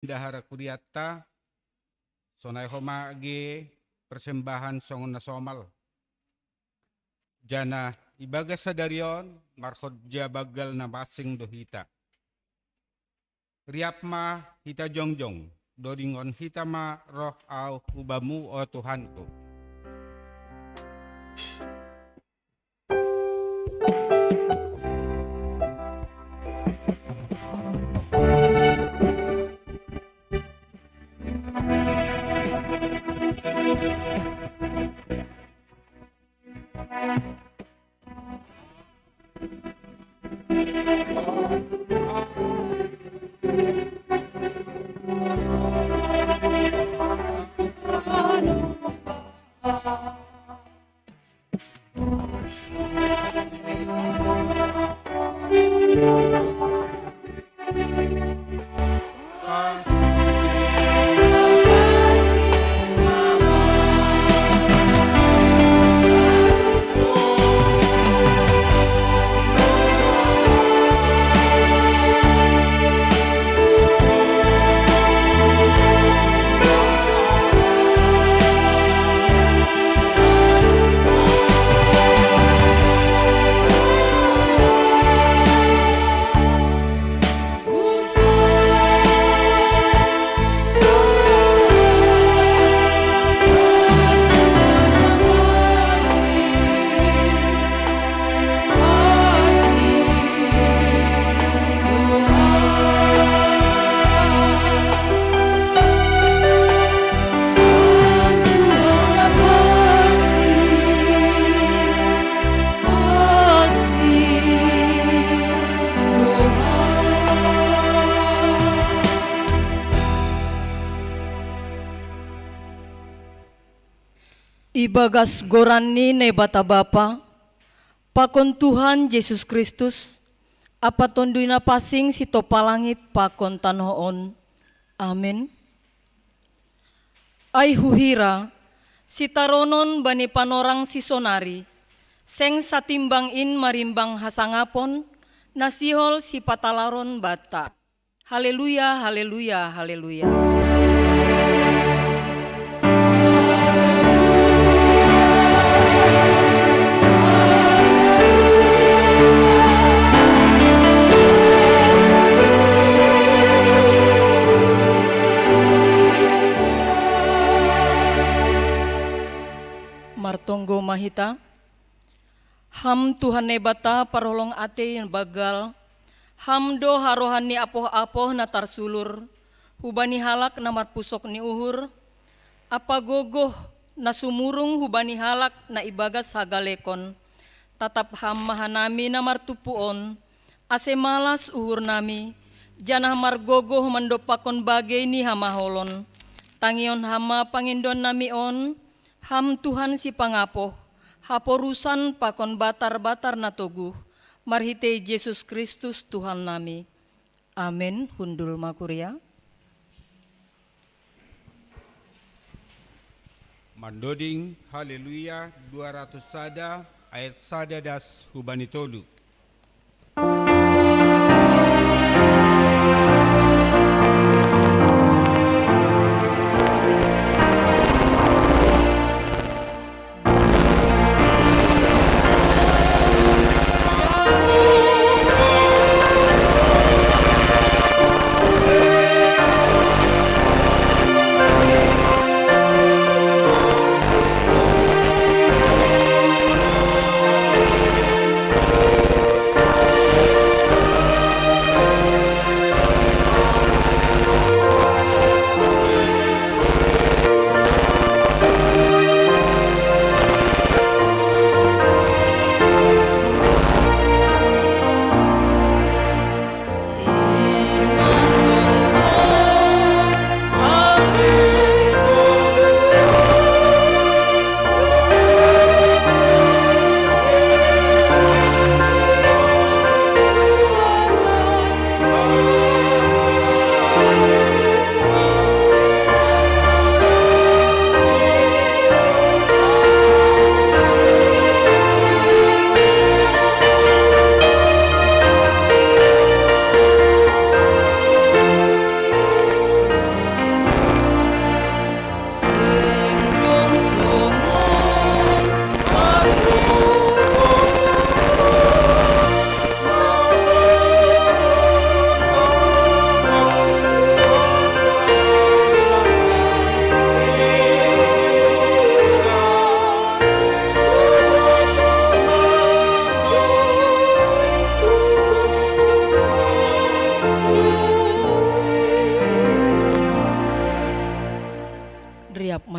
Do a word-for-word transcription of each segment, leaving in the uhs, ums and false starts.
Bendahara kuriatta, sonai homa ge persembahan songon na somal. Janah ibagas sadari on marhorja banggal na mansing do hita. Riap ma hita jongjong, dodingon hita ma roh au hu Bamu, o Tuhanku. Ibagas goran ni Naibata Bapa, pakon Tuhan Jesus Kristus, ampa Tonduy Napansing sitompa langit pakon tanoh on. Amen. Ai huhira, sitaronon bani panorang sisonari, seng satimbang in marimbang hasangapon, na sihol sipatalaron banta. Haleluya, haleluya, haleluya. Martonggo ma hita. Ham Tuhan Naibata parholong atei na banggal, Ham do harohan ni apoh-apoh na tarsulur, hubani halak na marpusok ni uhur, ampa gogoh na sumurung hubani halak na ibagas hagalekon. Tatap Ham ma hanami na martumpu on, ase malas uhurnami, janah margogoh mandompakkon bagei ni hamaolon. Tangihon Ham ma pangindoannami on, Ham Tuhan Sipangapoh, haporusan pakon batar-batar na toguh, marhitei Jesus Kristus Tuhannami. Amen. Hundul ma kuria. Mandoding Haleluya dua ratus sada, ayat sada das hubani tolu.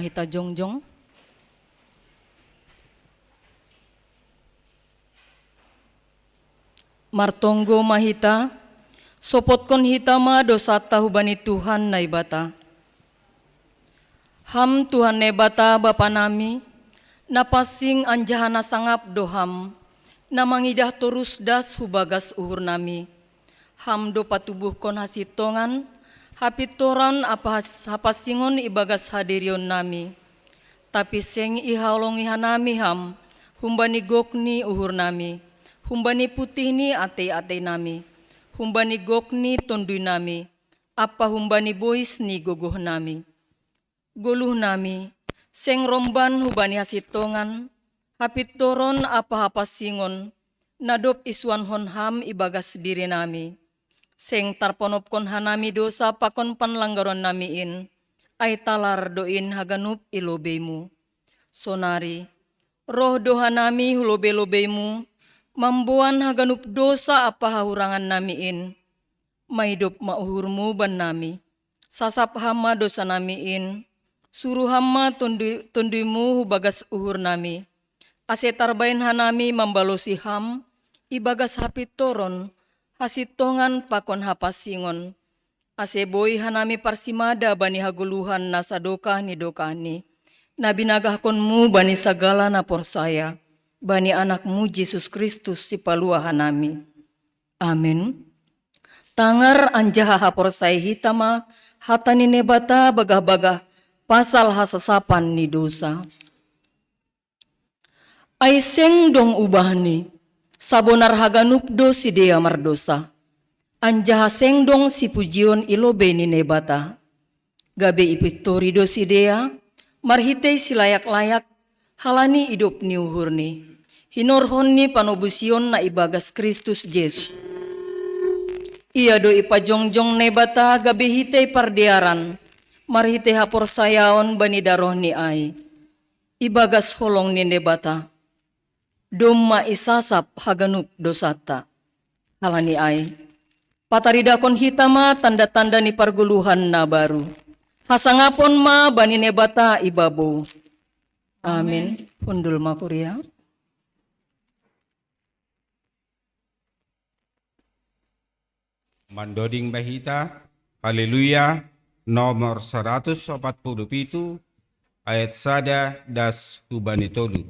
Hita jongjong. Martonggo ma hita, sopotkon hita ma dosanta hubani Tuhan Naibata. Ham Tuhan Naibata Bapa nami, na pansing anjaha na sangap do Ham, na mangidah torus das hu bagas uhur nami. Ham do patubuhkon hasintongan, hapintoron ampa has-, hapansingon ibagas hadirion nami. Tapi seng ihaholongi hanami Ham, humbani gok ni uhur nami, humbani putih ni atei-atei nami, humbani gok ni tonduy nami, ampa humbani bois ni gogoh nami. Goluh nami, seng romban hubani hasintongan, hapintoron ampa hapansingon, na dob isuankon Ham ibagas diri nami. Seng tarponopkon hanami dosa pakon panlanggaron nami in, ai talar do in haganup i lobei-Mu. Sonari, roh do hanami hu lobei-lobei-Mu, mamboan haganup dosa ampa hahurangan nami in, maidop ma uhur-Mu bannami. Sasap Ham ma dosa nami in, suru Ham ma tonduy-, tonduy-Mu hu bagas uhur nami. Ase tarbaen hanami mambalosi Ham, ibagas hapintoron, hasintongan pakon hapansingon. Ase boi hanami parsimada bani hagoluhan na sadokah ni dokahni, na binagahkon-Mu bani sagala na porsaya, bani Anak-Mu Jesus Kristus Sipaluah hanami. Amen. Tangar anjaha haporsayai hita ma hata ni Naibata bagah-bagah pasal hasasapan ni dosa. Ai seng dong ubahni, sabonar haganup do sidea mardosa, anjaha seng dong sipujion i lobei ni Naibata. Gabe ipintori do sidea, marhitei silayak-layak, halani idop ni uhurni, hinorhon ni panobusion na ibagas Kristus Jesus. Ia do ipajongjong Naibata gabe hitei pardearan, marhitei haporsayaon bani darohni ai. Ibagas holong ni Naibata, domma isasap haganup dosanta. Halani ai, pataridahkon hita ma tanda-tanda ni pargoluhan na baru. Hasangapon ma bani Naibata i babou. Amin. Amin. Hundul ma kuria. Mandoding ma hita, Haleluya, nomor saratus opat puluh pitu, ayat sada das hubani tolu.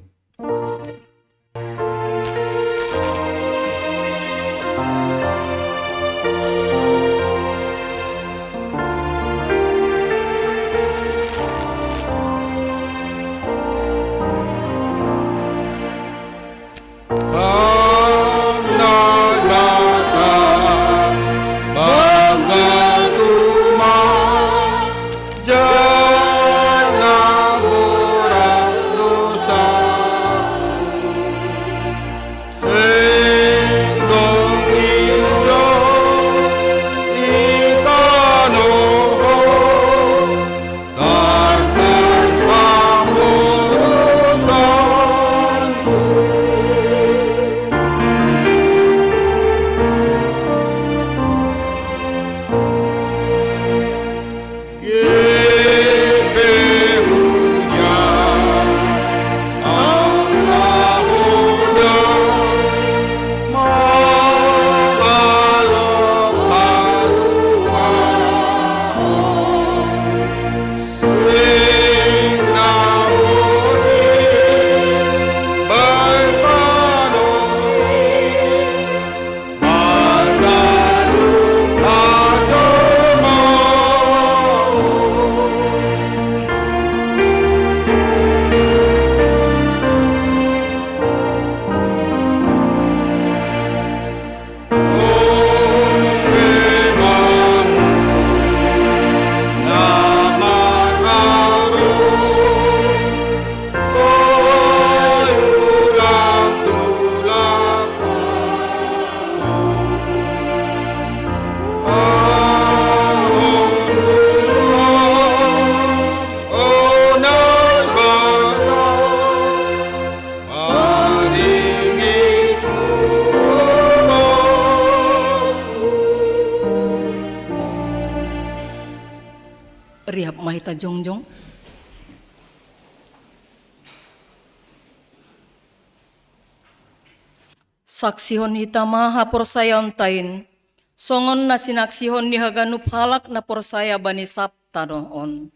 Rihap ma hita jongjong. Saksihon hita ma haporsayaonta in, songon na sinaksihon ni haganup halak na porsaya bani sab tanoh on.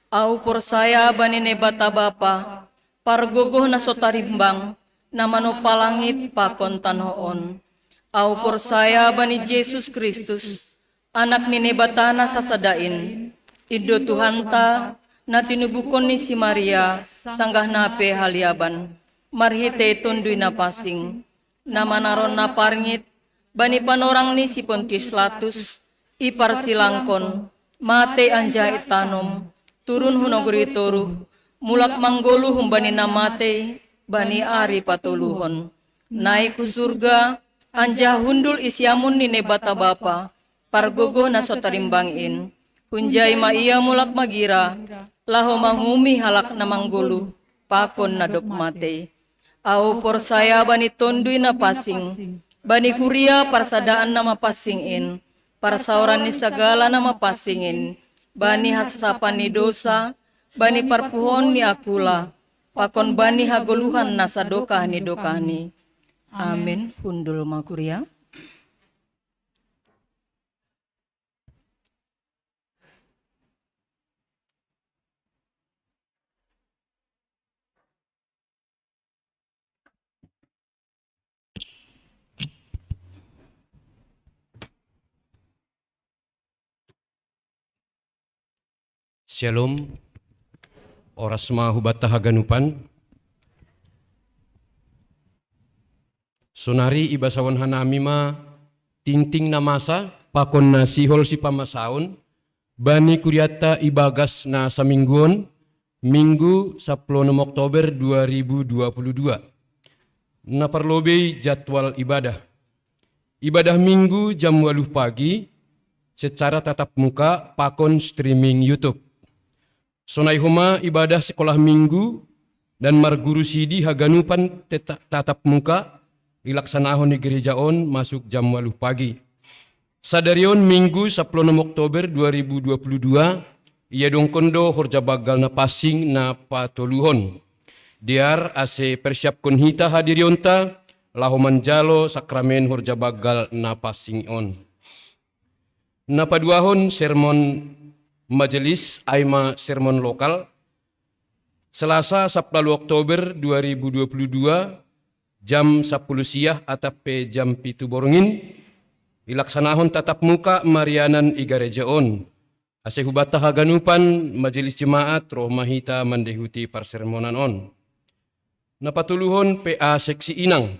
Ahu porsaya bani Naibata Bapa, pargogoh na so tarimbang, na manompa langit pakon tanoh on. Ahu porsaya bani Jesus Kristus, Anak ni Naibata na sasada in, Indo Tuhanta, na tinubuhon ni si Maria, sanggah na pe haliaban, marhitei Tonduy Napansing, na manaron na parngit, bani panorang ni si Pontius Latus, iparsilangkon, matei anjaha itanom, turun hu nagori toruh, mulak manggoluh humbani na matei, bani ari patoluhon. Naik hu surga, anjaha hundul i siamun ni Naibata Bapa, pargogoh na so tarimbang in. Hunjai ma ia mulak magira, laho manguhumi halak na manggoluh, pakon na dob matei. Ahu porsaya bani Tonduy Napansing, bani kuria parsadaan na mapansing in, parsaoran ni sagala na mapansing in, bani hasasapan ni dosa, bani parpuhoon ni angkula, pakon bani hagoluhan na sadokah ni dokahni. Amin. Hundul ma kuria. Shalom. Horas ma hubanta haganupan. Sonari ibasahon hanami ma tingting na masa pakon na sihol sipamasaon bani kurianta ibagas na saminggu on, Minggu sapuluh onom Oktober dua ribu dua puluh dua. Na parlobei jadwal ibadah. Ibadah Minggu jam waluh pagi, secara tatap muka pakon streaming YouTube. Sonai homa ibadah sekolah Minggu dan marguru sidi haganupan teta-, tatap muka, ilaksanahon i gereja on masuk jam waluh pagi. Sadari on Minggu sapuluh onom Oktober dua ribu dua puluh dua, iadongkon do horja banggal na pansing na patoluhon. Dear ase persiapkon hita hadirionta, laho manjalo sakramen horja banggal na pansing on. Na paduahon sermon majelis, ai ma sermon lokal, Selasa sapuluh Oktober dua ribu dua puluh dua, jam sapuluh siah atap pe jam pitu borngin, ilaksanahon tatap muka marianan i gareja on. Ase hubanta haganupan majelis jemaat roh ma hita mandehuti parsermonan on. Na patoluhon P A Seksi Inang.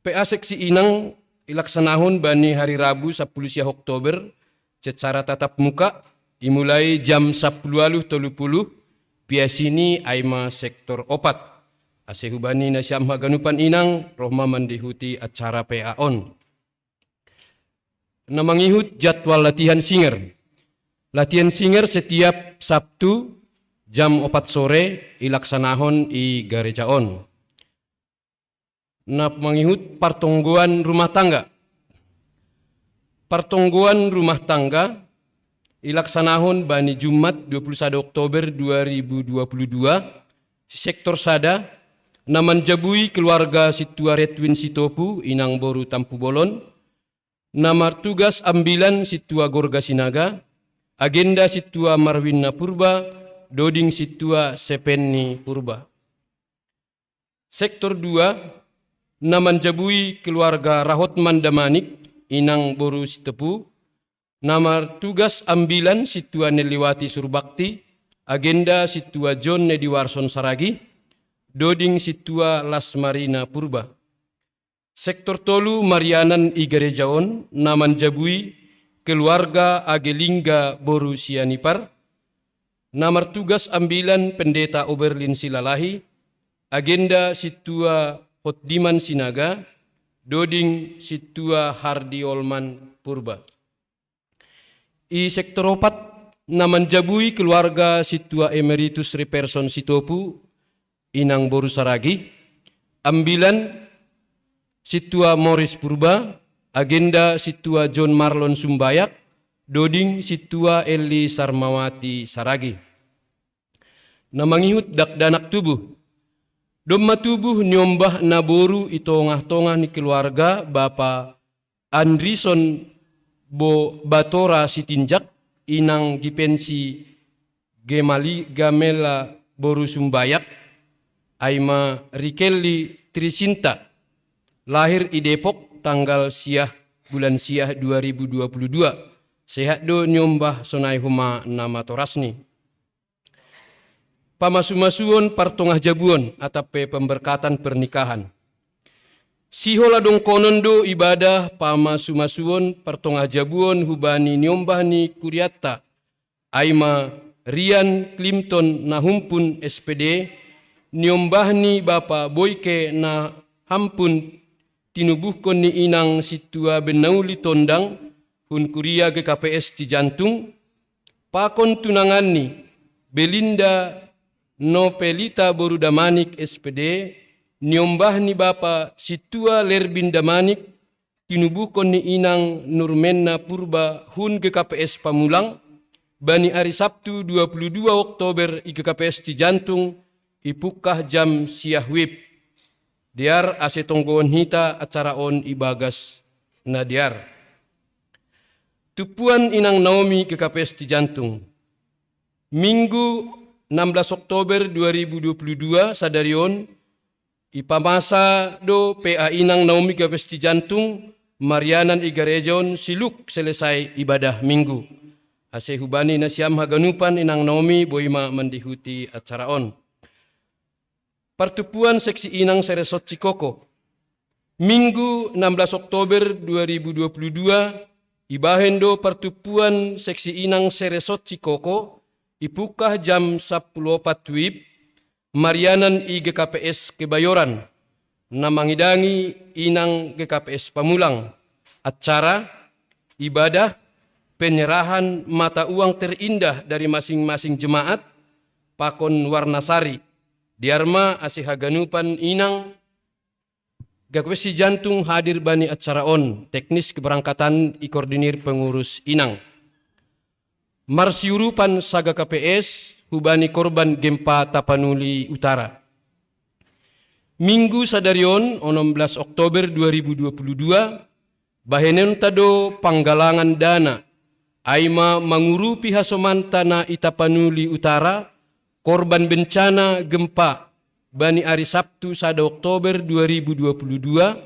P A Seksi Inang ilaksanahon bani hari Rabu sapuluh siah Oktober secara tatap muka, imulai jam sapuluh waluh tolu puluh, piasini ai ma sektor opat. Ase hubani nasiam haganupan inang, roh ma mandehuti acara P A on. Na mangihut jadwal latihan singer. Latihan singer setiap Sabtu jam opat sore ilaksanahon i gareja on. Na mangihut partonggoan rumah tangga. Partonggoan rumah tangga ilaksanahon bani Jumat dua puluh sada Oktober dua ribu dua puluh dua, si sektor sada, na manjabui keluarga sintua Redwin Sitopu, inang boru Tampubolon, na martugas ambilan sintua Gorga Sinaga, agenda sintua Marwinna Purba, doding sintua Sepenni Purba. Sektor dua, na manjabui keluarga Rahotman Damanik, inang boru Sitepu, na martugas ambilan sintua Nelliwati Surbakti, agenda sintua John Nediwarson Saragi, doding sintua Lasmarina Purba. Sektor tolu marianan i gareja on na manjabui keluarga Agelingga boru Sianipar, na martugas ambilan Pendeta Oberlin Silalahi, agenda sintua Hotdiman Sinaga, doding sintua Hardi Olman Purba. I sektor opat na manjabui keluarga sintua Emeritus Reperson Sitopu, inang boru Saragi, ambilan sintua Moris Purba, agenda sintua John Marlon Sumbayak, doding sintua Eli Sarmawati Saragi. Na mangihut dakdanak tubuh. Domma tubuh niombah naboru i tongah-tongah ni keluarga bapa Andrison Bo Batora Sitinjak, inang Gipensi Gemali Gamela Boru Sumbayak, aima Rikelli Trisinta, lahir i Depok tanggal siah bulan siah dua ribu dua puluh dua. Sehat do niombah sonai homa na matorasni. Pamasu-masuon partongah jabuon atap pe pemberkatan pernikahan. Sihola dongkonon do ibadah pamasu-masuon partongah jabuon hubani niombah ni kuriatta, aima Rian Clinton Nahumpun S P D, niombah ni bapa Boyke Nahampun, tinubuhkon ni inang sintua Bennauli Tondang, hun kuria G K P S Cijantung, pakon tunanganni Belinda Novelita Boru Damanik S P D, niombah ni bapa sintua Lerbin Damanik, tinubuhkon ni inang Nurmenna Purba hun G K P S Pamulang, bani ari Sabtu dua puluh dua Oktober i G K P S Cijantung, ipungkah jam siah wib. Dear ase tonggohon hita acara on ibagas na dear. Tumpuan inang Naomi G K P S Cijantung. Minggu enam belas Oktober dua ribu dua puluh dua sadari on, ipamasa do P A inang Naomi G K P S Cijantung marianan i gareja on siluk selesai ibadah Minggu. Ase hubani nasiam haganupan inang Naomi boi ma mandihuti acara on. Partumpuan seksi inang seresot Cikoko. Minggu enam belas Oktober dua ribu dua puluh dua, ibahen do partumpuan seksi inang seresot Cikoko, ipungkah jam sapuluh opat wib, marianan i G K P S Kebayoran, na mangidangi inang G K P S Pamulang. Acara, ibadah, penyerahan mata uang terindah dari masing-masing jemaat, pakon warna sari. Dear ma ase haganupan inang G K P S Cijantung hadir bani acara on, teknis keberangkatan ikoordinir pengurus inang. Marsiurupan sa-G K P S hubani korban gempa Tapanuli Utara. Minggu sadari on, onom belas Oktober dua ribu dua puluh dua, bahenonta do panggalangan dana, aima mangurupi hasomanta na i Tapanuli Utara, korban bencana gempa, bani ari Sabtu sada Oktober dua ribu dua puluh dua,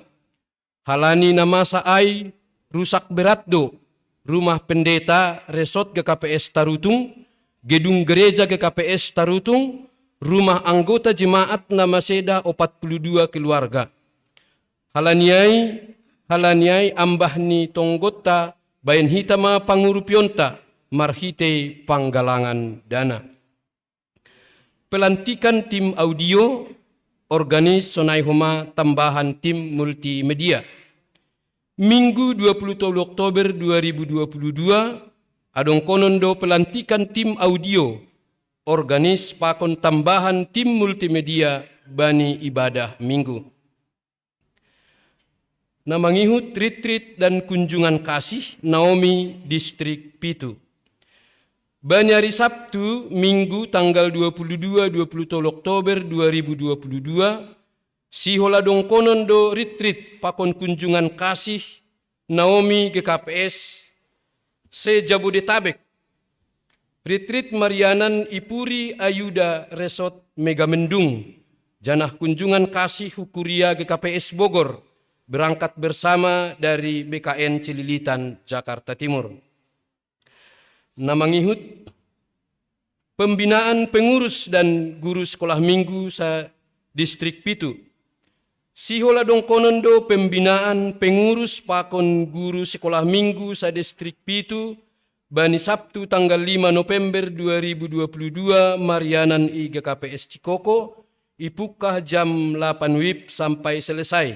halani na masa ai, rusak berat do rumah pendeta resot G K P S Tarutung, gedung gereja G K P S Tarutung, rumah anggota jemaat na maseda opat puluh dua keluarga. Halani ai, halani ai ambah ni tonggonta bahen hita ma pangurupionta marhitei panggalangan dana. Pelantikan tim audio, organis sonai homa tambahan tim multimedia. Minggu dua puluh tolu Oktober dua ribu dua puluh dua, adongkonon do pelantikan tim audio, organis pakon tambahan tim multimedia bani ibadah Minggu. Na mangihut retreat dan kunjungan kasih Naomi Distrik Pitu. Bani ari Sabtu, Minggu tanggal dua puluh dua, dua puluh tolu Oktober dua ribu dua puluh dua, sihola dongkonon do retreat pakon kunjungan kasih Naomi G K P S se-Jabodetabek. Retreat marianan i Puri Ayuda Resort Megamendung, janah kunjungan kasih hu kuria G K P S Bogor, berangkat bersama dari B K N Cililitan, Jakarta Timur. Na mangihut pembinaan pengurus dan guru sekolah minggu sa-Distrik Pitu. Sihola dongkonon do pembinaan pengurus pakon guru sekolah minggu sa-Distrik Pitu, bani Sabtu tanggal lima November dua ribu dua puluh dua marianan i G K P S Cikoko, ipungkah jam lapan wib sampai selesai.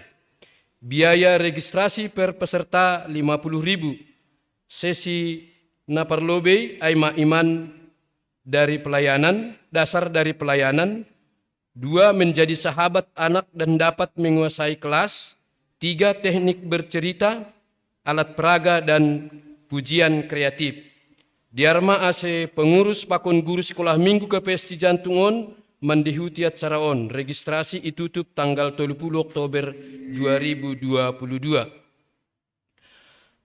Biaya registrasi per peserta lima puluh ribu. Sesi na parlobei aima iman dari pelayanan, dasar dari pelayanan, dua menjadi sahabat anak dan dapat menguasai kelas, tiga teknik bercerita, alat peraga, dan pujian kreatif. Dear ma ase pengurus pakon guru sekolah minggu G K P S Cijantung on mandihuti acara on. Registrasi itutup tanggal tolu puluh Oktober dua ribu dua puluh dua.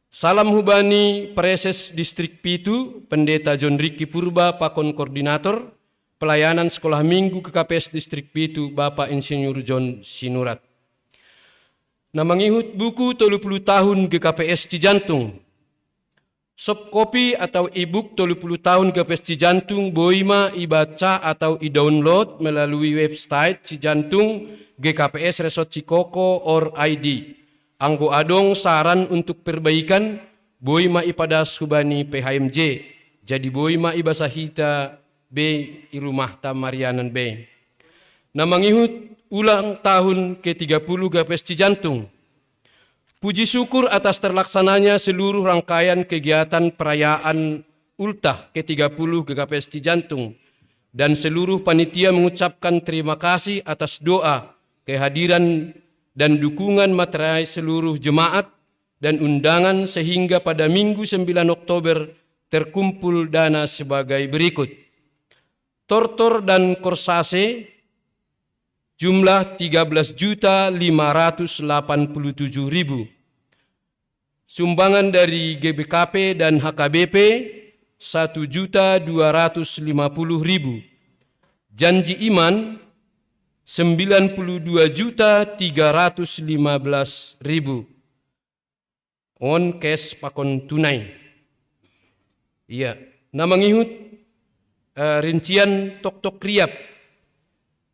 Salam hubani Preses Distrik Pitu, Pendeta John Ricky Purba pakon koordinator pelayanan sekolah minggu G K P S Distrik Pitu, Bapak Insinyur John Sinurat. Na mangihut buku tolu puluh tahun G K P S Cijantung. Soft copy atau e-book tolu puluh tahun G K P S Cijantung boi ma ibaca atau i-download melalui website Cijantung G K P S Resort Cikoko or I D. Anggo adong saran untuk perbaikan, boi ma ipadas hubani P H M J. Jadi boi ma ibasa hita be i rumahta marianan be. Na mangihut ulang tahun ke tiga puluh G K P S Cijantung. Puji syukur atas terlaksananya seluruh rangkaian kegiatan perayaan Ultah ke tiga puluh G K P S Cijantung, dan seluruh panitia mengucapkan terima kasih atas doa, kehadiran, dan dukungan materai seluruh jemaat dan undangan, sehingga pada Minggu sembilan Oktober terkumpul dana sebagai berikut. Tortor dan Korsase, jumlah tiga belas juta lima ratus delapan puluh tujuh ribu. Sumbangan dari G B K P dan H K B P, satu juta dua ratus lima puluh ribu. Janji iman, sembilan puluh dua juta tiga ratus lima belas ribu. On cash pakon tunai. Iya, na mangihut, eh, rincian toktok riap.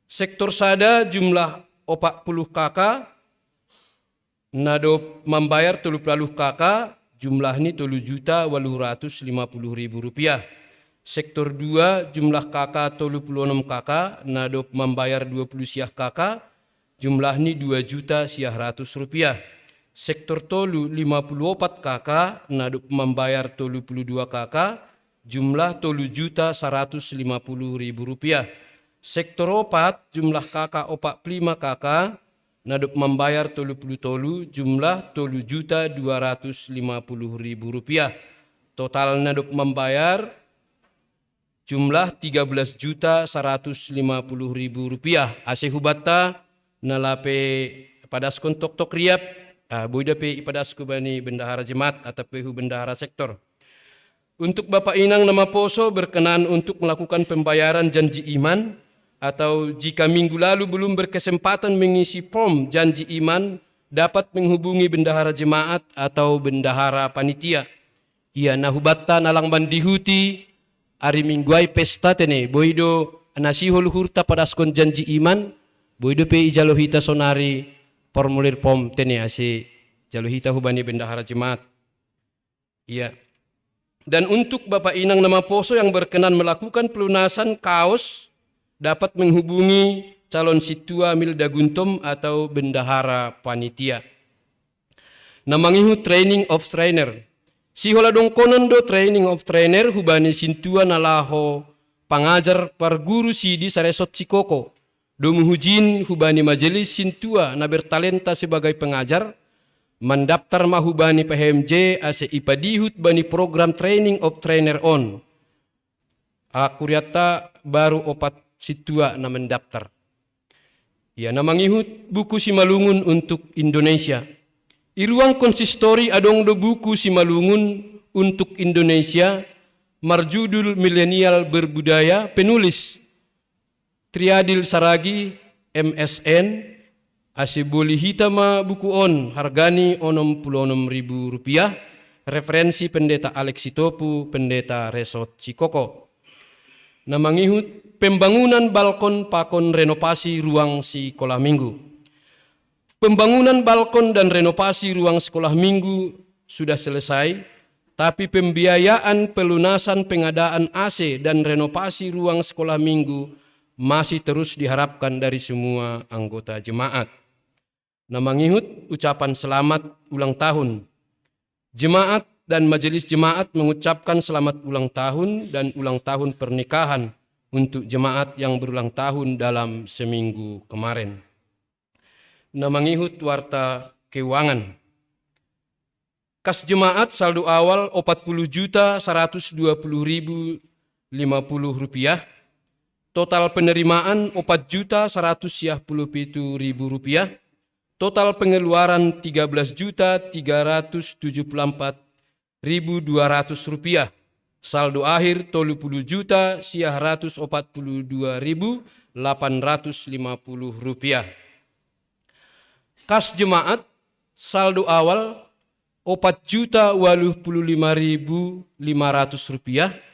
Sektor sada jumlah opat puluh K K, na dob mambayar tolu puluh K K, jumlah ni tolu juta walu ratus lima puluh ribu rupiah. Sektor dua jumlah K K tolu puluh onom K K, na dob mambayar dua puluh siah K K, jumlah ni dua juta siah ratus rupiah. Sektor tolu lima puluh opat K K, na dob mambayar tolu puluh dua K K, jumlah tolu juta saratus lima puluh ribu rupiah. Sektor opat jumlah K K opat puluh lima K K, na dob mambayar tolu puluh tolu, jumlah tolu juta dua ratus lima puluh ribu rupiah. Total na dob mambayar jumlah tiga belas juta saratus lima puluh ribu rupiah. Ase hubanta na lape padaskon toktok riap, ah, boi dope ipadaskon bani bendahara jemaat atau pe hu bendahara sektor. Untuk Bapak Inang na maposo berkenan untuk melakukan pembayaran janji iman, atau jika minggu lalu belum berkesempatan mengisi form janji iman, dapat menghubungi bendahara jemaat atau bendahara panitia. Ia na hubanta na lang mandihuti ari Minggu ai pesta tene, boi do na sihol hurta padaskon janji iman, boi dope ijalo hita sonari formulir form tene ase jalo hita hubani bendahara jemaat. Iya. Dan untuk Bapak Inang na maposo yang berkenan melakukan pelunasan kaos, dapat menghubungi calon sintua Milda Guntom atau bendahara panitia. Na mangihut training of trainer. Sihol adongkonon do training of trainer hubani sintua na laho pangajar parguru sidi saresot Cikoko. Domu hujin hubani majelis sintua na bertalenta sebagai pengajar, mandaptar ma hubani P H M J ase ipadihut bani program training of trainer on. Akuriatta baru opat sintua na mandaptar. Ia na mangihut buku Simalungun untuk Indonesia. I ruang konsistori adong do buku Simalungun untuk Indonesia, marjudul Milenial Berbudaya, penulis Triadil Saragi, M S N, ase boli hita ma buku on, hargani onom puluh onom ribu rupiah, referensi Pendeta Alex Sitopu, Pendeta Resort Cikoko. Na mangihut pembangunan balkon pakon renovasi ruang sikolah minggu. Pembangunan balkon dan renovasi ruang sekolah minggu sudah selesai, tapi pembiayaan pelunasan pengadaan A C dan renovasi ruang sekolah minggu masih terus diharapkan dari semua anggota jemaat. Na mangihut ucapan selamat ulang tahun. Jemaat dan majelis jemaat mengucapkan selamat ulang tahun dan ulang tahun pernikahan untuk jemaat yang berulang tahun dalam seminggu kemarin. Na mangihut warta keuangan. Kas jemaat saldo awal opat puluh juta saratus dua puluh ribu lima puluh rupiah. Total penerimaan opat juta saratus siah puluh pitu ribu rupiah. Total pengeluaran tiga belas juta tiga ratus tujuh puluh empat ribu dua ratus rupiah. Saldo akhir tolu puluh juta siah ratus opat puluh dua ribu lapan ratus lima puluh rupiah. Kas jemaat, saldo awal opat juta waluh puluh lima ribu lima ratus rupiah.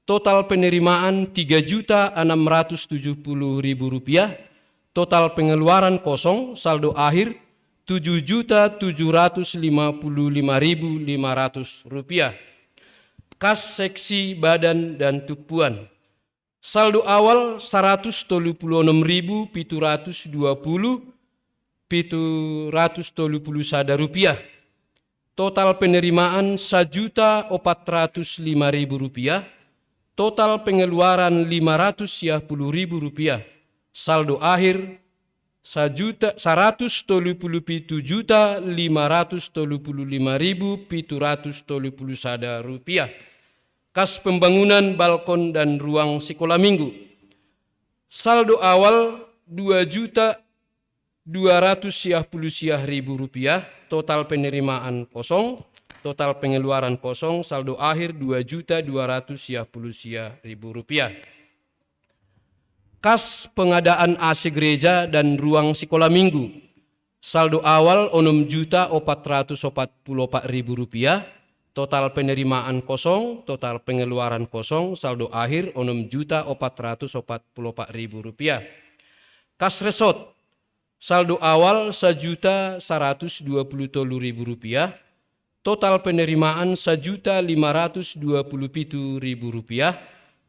Total penerimaan tiga juta enam ratus tujuh puluh ribu rupiah. Total pengeluaran kosong, saldo akhir tujuh juta tujuh ratus lima puluh lima ribu lima ratus rupiah. Kas seksi badan dan tupuan. Saldo awal saratus tolu puluh onom ribu pitu ratus dua puluh pitu ratus tolu puluh sada rupiah. Total penerimaan sajuta opat ratus lima ribu rupiah. Total pengeluaran lima ratus siah puluh ribu rupiah. Saldo akhir sajuta saratus tolu puluh pitu juta lima ratus tolu puluh lima ribu pitu ratus tolu puluh sada rupiah. Kas pembangunan balkon dan ruang sekolah minggu. Saldo awal dua juta dua ratus siah puluh siah ribu rupiah. Total penerimaan kosong, total pengeluaran kosong, saldo akhir dua juta dua ratus siah puluh siah ribu rupiah. Kas pengadaan A C gereja dan ruang sekolah minggu. Saldo awal onom juta opat ratus opat puluh opat ribu rupiah. Total penerimaan kosong, total pengeluaran kosong, saldo akhir onom juta opat ratus opat puluh opat ribu rupiah. Kas resort, saldo awal sajuta saratus dua puluh tolu ribu rupiah. Total penerimaan sajuta lima ratus dua puluh pitu ribu rupiah.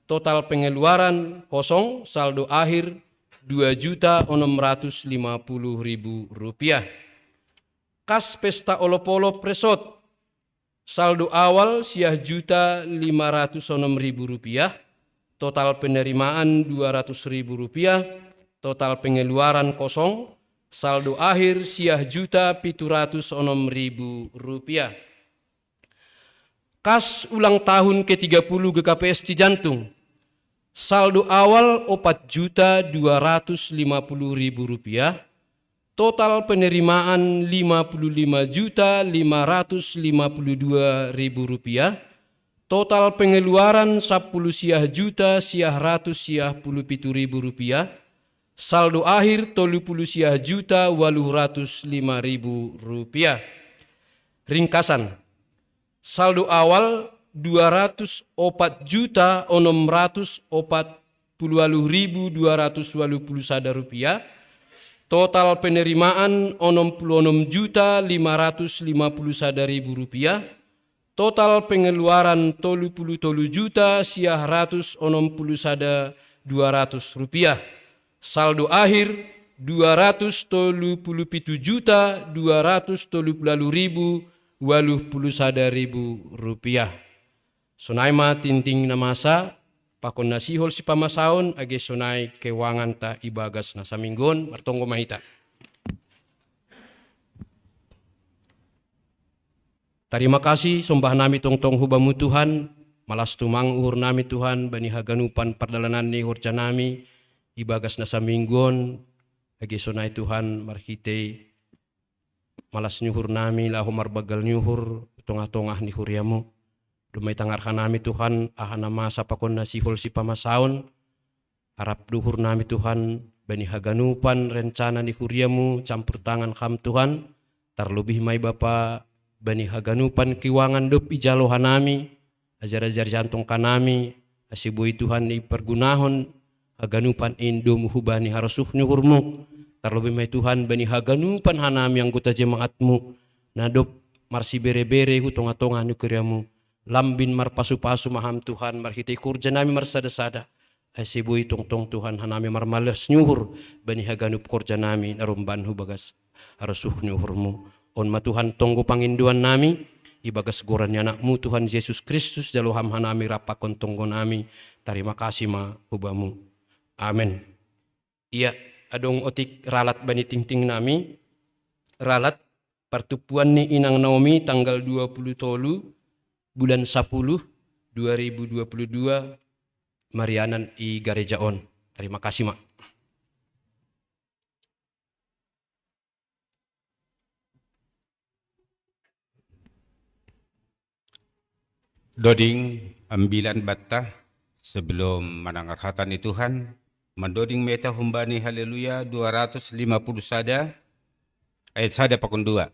Total pengeluaran kosong, saldo akhir dua juta onom ratus lima puluh ribu rupiah. Kas pesta olop-olop resort, saldo awal siah juta lima ratus onom ribu rupiah. Total penerimaan dua ratus ribu rupiah. Total pengeluaran kosong, saldo akhir siah juta pitu ratus onom ribu rupiah. Kas ulang tahun ke tiga puluh G K P S Cijantung. Saldo awal opat juta dua ratus lima puluh ribu rupiah. Total penerimaan lima puluh lima juta lima ratus lima puluh dua ribu rupiah. Total pengeluaran sapuluh siah juta siah ratus siah puluh pitu ribu rupiah. Saldo akhir tolu puluh siah juta waluh ratus lima ribu rupiah. Ringkasan, saldo awal dua ratus opat juta onom ratus opat puluh waluh ribu dua ratus waluh puluh sada rupiah. Total penerimaan onom puluh onom juta lima ratus lima puluh sada ribu rupiah. Total pengeluaran tolu puluh tolu juta siah ratus onom puluh sada dua ratus rupiah. Saldo akhir dua ratus tolu puluh pitu juta dua ratus tolu puluh waluh ribu waluh puluh sada ribu rupiah. Sonai ma tingting na masa pakon na sihol sipamasaon age sonai keuanganta ibagas na saminggu on. Martonggo ma hita. Tarima kasih sombah nami tongtong hu Bamu Tuhan. Malas tumang uhur nami Tuhan bani haganupan pardalanan ni horja nami ibagas na saminggu on. Age sonai Tuhan, marhitei malas ni uhur nami laho marbanggal ni uhur tongah-tongah ni huria-Mu. Domma itangar hanami Tuhan aha na masa pakon na sihol sipamasaon. Arap do uhur nami Tuhan bani haganupan rencana ni huria-Mu campur tangan Ham Tuhan. Tarlobih ma i Bapa bani haganupan keuangan dob ijalo hanami, ajar-ajar jantong hanami, ase boi Tuhan ipargunahon haganupan in domu hubani harosuh ni uhur-Mu. Tarlobih ma i Tuhan bani haganupan hanami anggota jemaat-Mu na dob marsibere-bere hu tongah-tongah ni huria-Mu. Lambin marpasu-pasu ma Ham Tuhan marhitei horja nami marsada-sada. Ase boi tongtong Tuhan hanami marmalas ni uhur bani haganup horja nami na romban hu bagas harosuh ni uhur-Mu. On ma Tuhan tonggo pangindoan nami ibagas goran ni Anak-Mu Tuhan Jesus Kristus jalo Ham hanami rap pakon tonggo nami. Tarima kasih ma hu Bamu. Amen. Ia, adong otik ralat bani tingting nami, ralat partumpuan ni inang Naomi tanggal dua puluh tolu bulan sapuluh dua ribu dua puluh dua marianan i gareja on. Terima kasih, Mak. Doding ambilan banta, sebelum manangar hata ni Tuhan, mandoding meta humbani Haleluya dua ratus lima puluh sada, ayat sada pakon dua.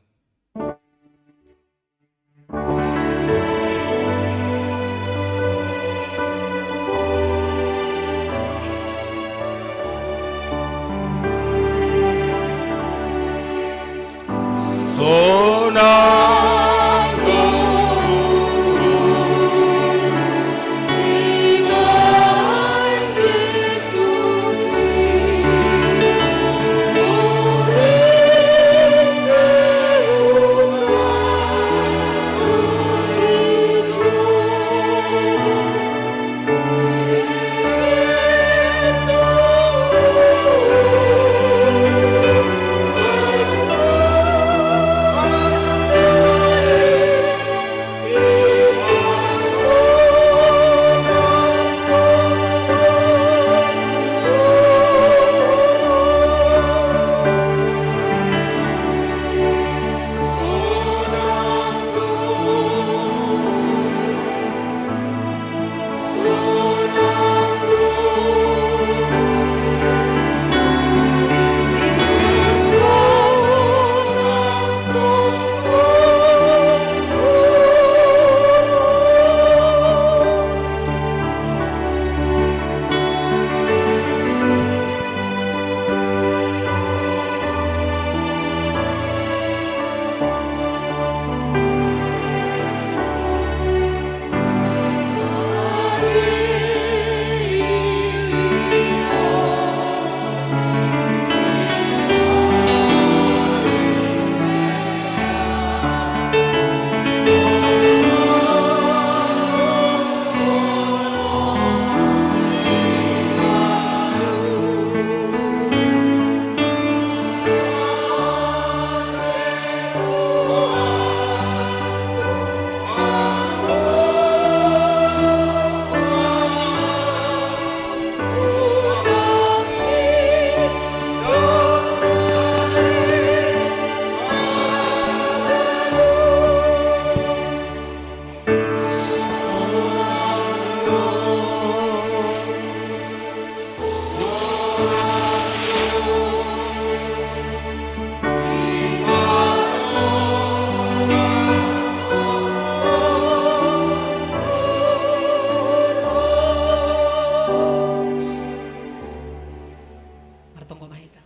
Martonggo ma hita.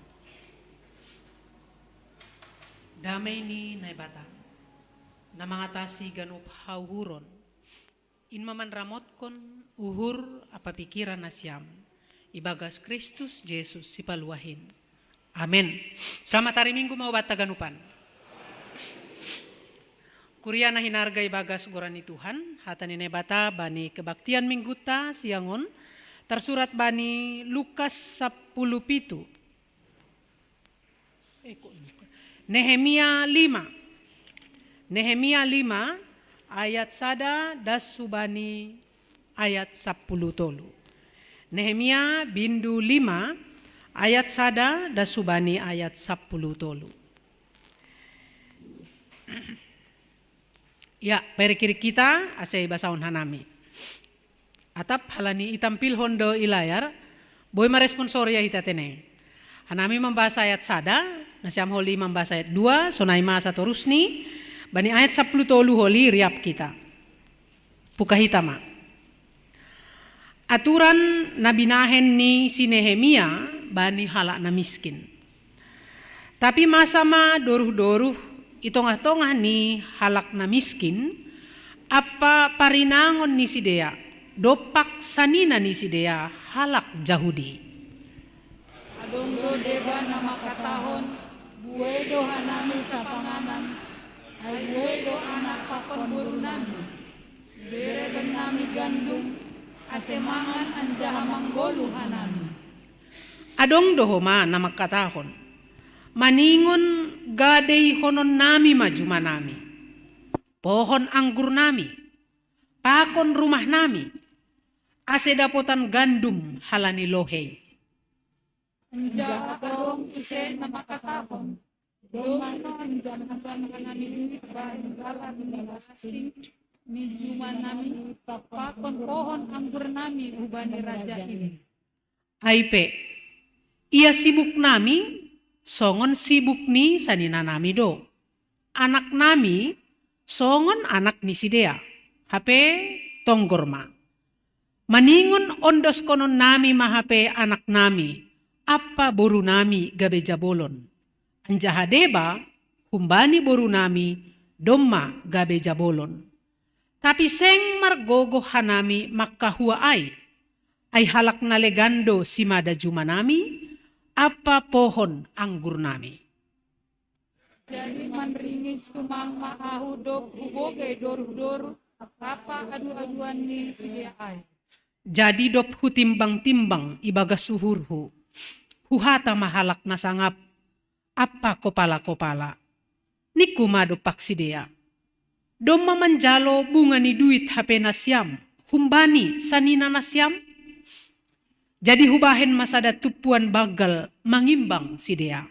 Damai ni Naibata, na mangatasi ganup hauhuron, in ma manramotkon uhur ampa pikiran nasiam, ibagas Kristus Jesus Sipaluah in. Amen. Selamat hari Minggu ma hubanta ganupan. Kuria na hinarga ibagas goran ni Tuhan, hata ni Naibata bani kebaktian Mingguta siang on, tarsurat bani Lukas sampulu pitu. Eh, kok Lukas? Nehemia lima. Nehemia lima, ayat sada das hubani ayat sampulu tolu. Nehemia bindu lima, ayat sada das hubani ayat sampulu tolu. Ya, pairik-irik hita, ase ibasahon hanami. Atap halani itampilhon do i layar, boi ma responsor ia hita tene. Hanami mambasa ayat sada, nasiam holi mambasa ayat dua, sonai ma satorusni, bani ayat sampulu tolu holi riap hita. Buka hita ma. Aturan na binahen ni si Nehemia bani halak na miskin. Tapi masa ma doruh-doruh i tongah-tongah ni halak na miskin, ampa parinangon ni sidea, dompak sanina ni sidea halak Jahudi. Adong do deba na mangkatahon, buei do hanami sapanganan, ai buei do anak pakon boru nami. Bere bannami gandum, ase mangan anjaha manggoluh hanami. Adong do homa na mangkatahon, maningon gadeihononnami ma jumanami, pohon anggurnami, pakon rumahnami, ase dapotan gandum halani lohei. Anjaha adong ise na mangkatahon, domma manjam-jam hanami duit bahen galar ni lasting ni juma nami, pakon pohon anggur nami hubani raja in. Ai pe, ia sibuk nami songon sibuk ni sanina nami do. Anak nami songon anak ni sidea, hape tonggor ma. Maningon ondoskonon nami ma hape anak nami ampa boru nami gabe jabolon. Anjaha deba humbani boru nami domma gabe jabolon. Tapi seng margogoh hanami mangkahua ai. Ai halak na legan do simada juma nami ampa pohon anggur nami. Jadi manringis tumang ma ahu dob hubogei doruh-doruh ampa adu-aduan ni sidea ai. Jadi dob hutimbang-timbang ibagas uhurhu, huhata ma halak na sangap ampa kopala-kopala. Ningku ma dompak sidea, domma manjalo bunga ni duit hape nasiam humbani sanina nasiam? Jadi hubahen ma sada tumpuan banggal mangimbang sidea.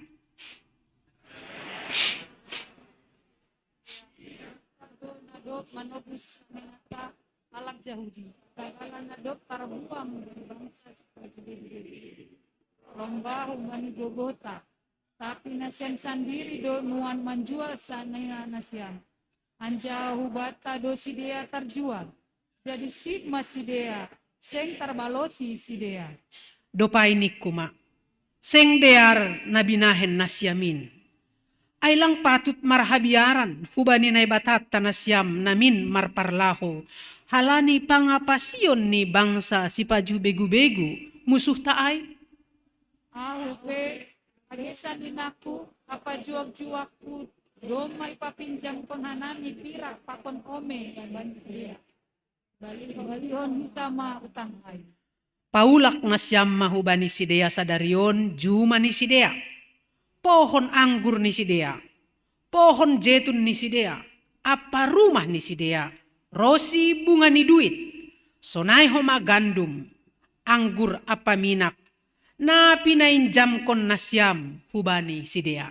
Na dob manobus menata halak Jahudi, sagala na dob tarbuang dari bangsa sipajubegu-begu, lomba humbani Golgota. Tapi nasiam sandiri do nuan manjual sanina nasiam. Anjaha hubanta do sidea tarjual. Jadi sip ma sidea, seng tarbalosi sidea. Dob ai ningku ma, seng dear na binahen nasiam in. Ai lang patut marhabiaran hubani Naibatanta nasiam namin marparlahou, halani pangapasion ni bangsa sipajubegu-begu, musuhta ai? Ahu pe, age saninangku ampa juak-juakku, domma ipapinjamkon hanami pirak pakon ome bani sidea, balihon hita ma utang ai. Paulak nasiam ma hubani sidea sadari on juma ni sidea, pohon anggur ni sidea, pohon jetun ni sidea, ampa rumah ni sidea, ronsi bunga ni duit, sonai homa gandum, anggur ampa minak, na pinainjamkon nasiam hubani sidea.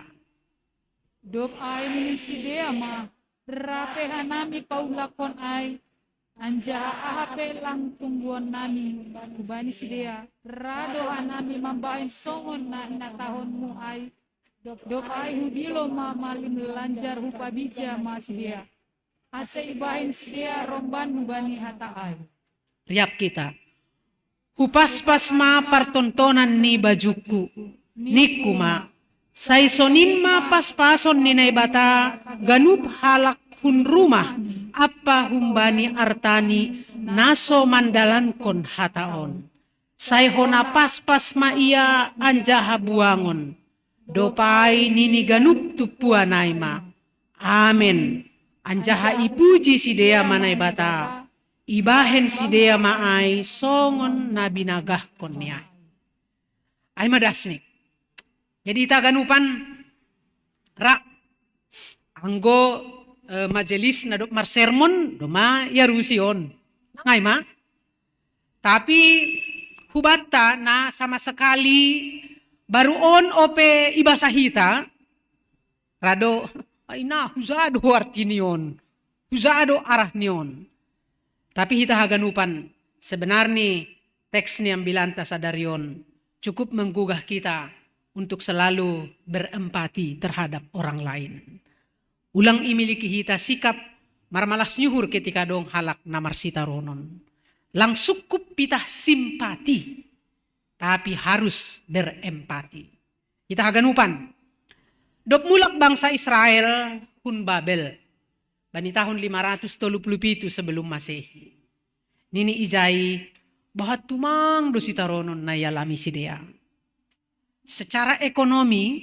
Dob ai nini sidea ma, rap pe hanami paulakkon ai, anjaha aha pe lang tungguon nami hubani sidea, ra do hanami mambahen songon na hinatahonmu ai. Dob ai hudilo ma malim lanjar hupabija ma sidea, ase ibahen sidea romban hubani hata ai. Riap kita. Hupaspas ma partontonan ni bajungku, ningku ma, sai sonin ma paspason ni Naibata ganup halak hun rumah ampa humbani artani na so mandalankon hata on. Sai hona paspas ma ia anjaha buangon. Dob ai nini ganup tumpuan ai ma, amen. Anjaha ipuji sidea ma Naibata, ibahen sidea ma ai songon na binagahkon ni ai. Ai ma dasni. Jadi hita ganupan ra anggo eh, majelis na dob marsermon, domma iarusi on. Nang ai ma. Tapi hubanta na sama sekali baru on ope ibasa hita, ra do, ai na huja do arti ni on, huja do arah ni on. Tapi hita haganupan, sebenarni teks ni ambilanta sadari on cukup menggugah kita untuk selalu berempati terhadap orang lain. Ulang imiliki hita sikap marmalas ni uhur ketika adong halak na marsitaronon. Lang sungkup pitah simpati, tapi harus berempati. Hita haganupan. Dob mulak bangsa Israel hun Babel bani tahun lima ratus tolu puluh pitu sebelum Masehi. Nini ija i, boha tumang do sitaronon na ialami sidea. Secara ekonomi,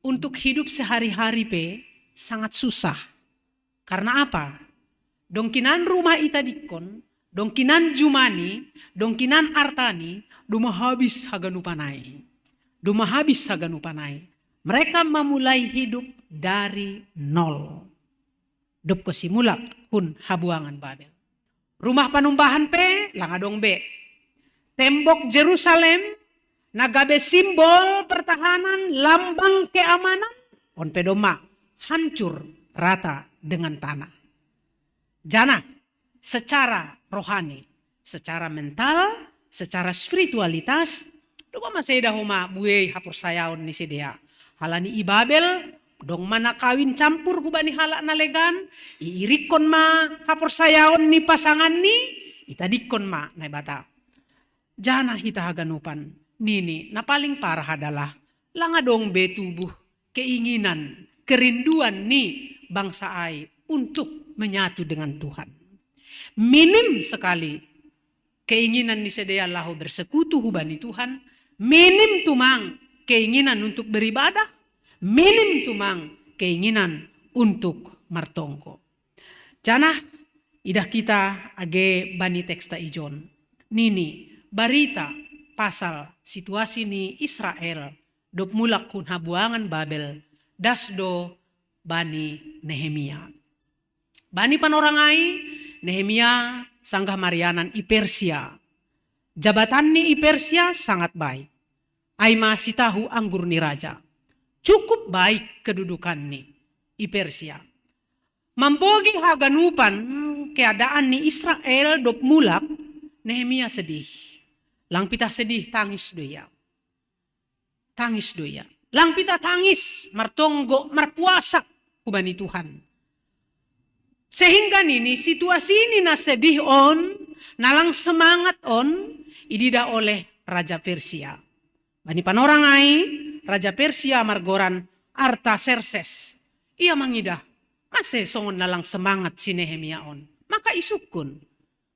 untuk hidup sehari-hari pe sangat susah. Karena apa? Dongkinan rumah itadingkon, dongkinan jumani, dongkinan artani, domma habis haganupan ai. Domma habis haganupan ai. Mereka memulai hidup dari nol. Dob kosi mulak hun habuangan Babel. Rumah panumbahan pe lang adong be. Tembok Jerusalem na gabe simbol pertahanan, lambang keamanan, on pe domma hancur rata dengan tanah. Janah secara rohani, secara mental, secara spiritualitas, domma maseda homa buei haporsayaon ni sidea. Halani i Babel, dong ma na kawin campur hubani halak na legan, iirikkon ma haporsayaon ni pasanganni, itadingkon ma Naibata. Janah hita haganupan, nini na paling parah adalah lang adong be tubuh keinginan, kerinduan ni bangsa ai untuk menyatu dengan Tuhan. Minim sekali keinginan ni sidea laho bersekutu hubani Tuhan, minim tumang keinginan untuk beribadah, minim tumang keinginan untuk martonggo. Janah idah kita age bani teksta ijon. Nini, barita pasal situasi ni Israel dob mulak hun habuangan Babel, das do bani Nehemia. Bani panorang ai, Nehemia sanggah marianan i Persia. Jabatanni i Persia sangat baik. Ai ma sitahu anggur ni raja. Cukup baik kedudukanni i Persia. Mambogei haganupan keadaan ni Israel dob mulak, Nehemia sedih. Lang pitah sedih, tangis do ia. Tangis do ia. Lang pitah tangis, martonggo, marpuasa hubani Tuhan. Sehingga nini situasi ni na sedih on, na lang semangat on, ididah oleh Raja Persia. Bani panorang ai, Raja Persia margoran Artaserses. Ia mangidah, mase songon na lang semangat si Nehemia on. Maka isungkun,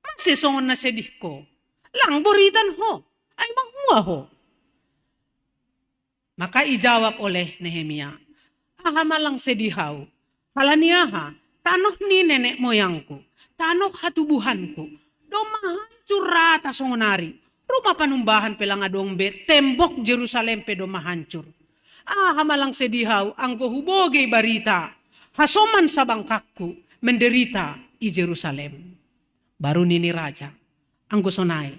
mase songon na sedihko. Lang boritan ho, ai mahua ho. Maka ijawab oleh Nehemia, aha ma lang sedih ahu? Halani aha? Tanoh ni nenek moyangku, tanoh hatubuhanku, domma hancur rata songon ari. Rumah panumbahan pe lang adong be, tembok Jerusalem pe domma hancur. Aha ma lang sedih ahu anggo hubogei barita, hasoman sabangkangku menderita i Jerusalem. Baru nini raja, anggo sonai,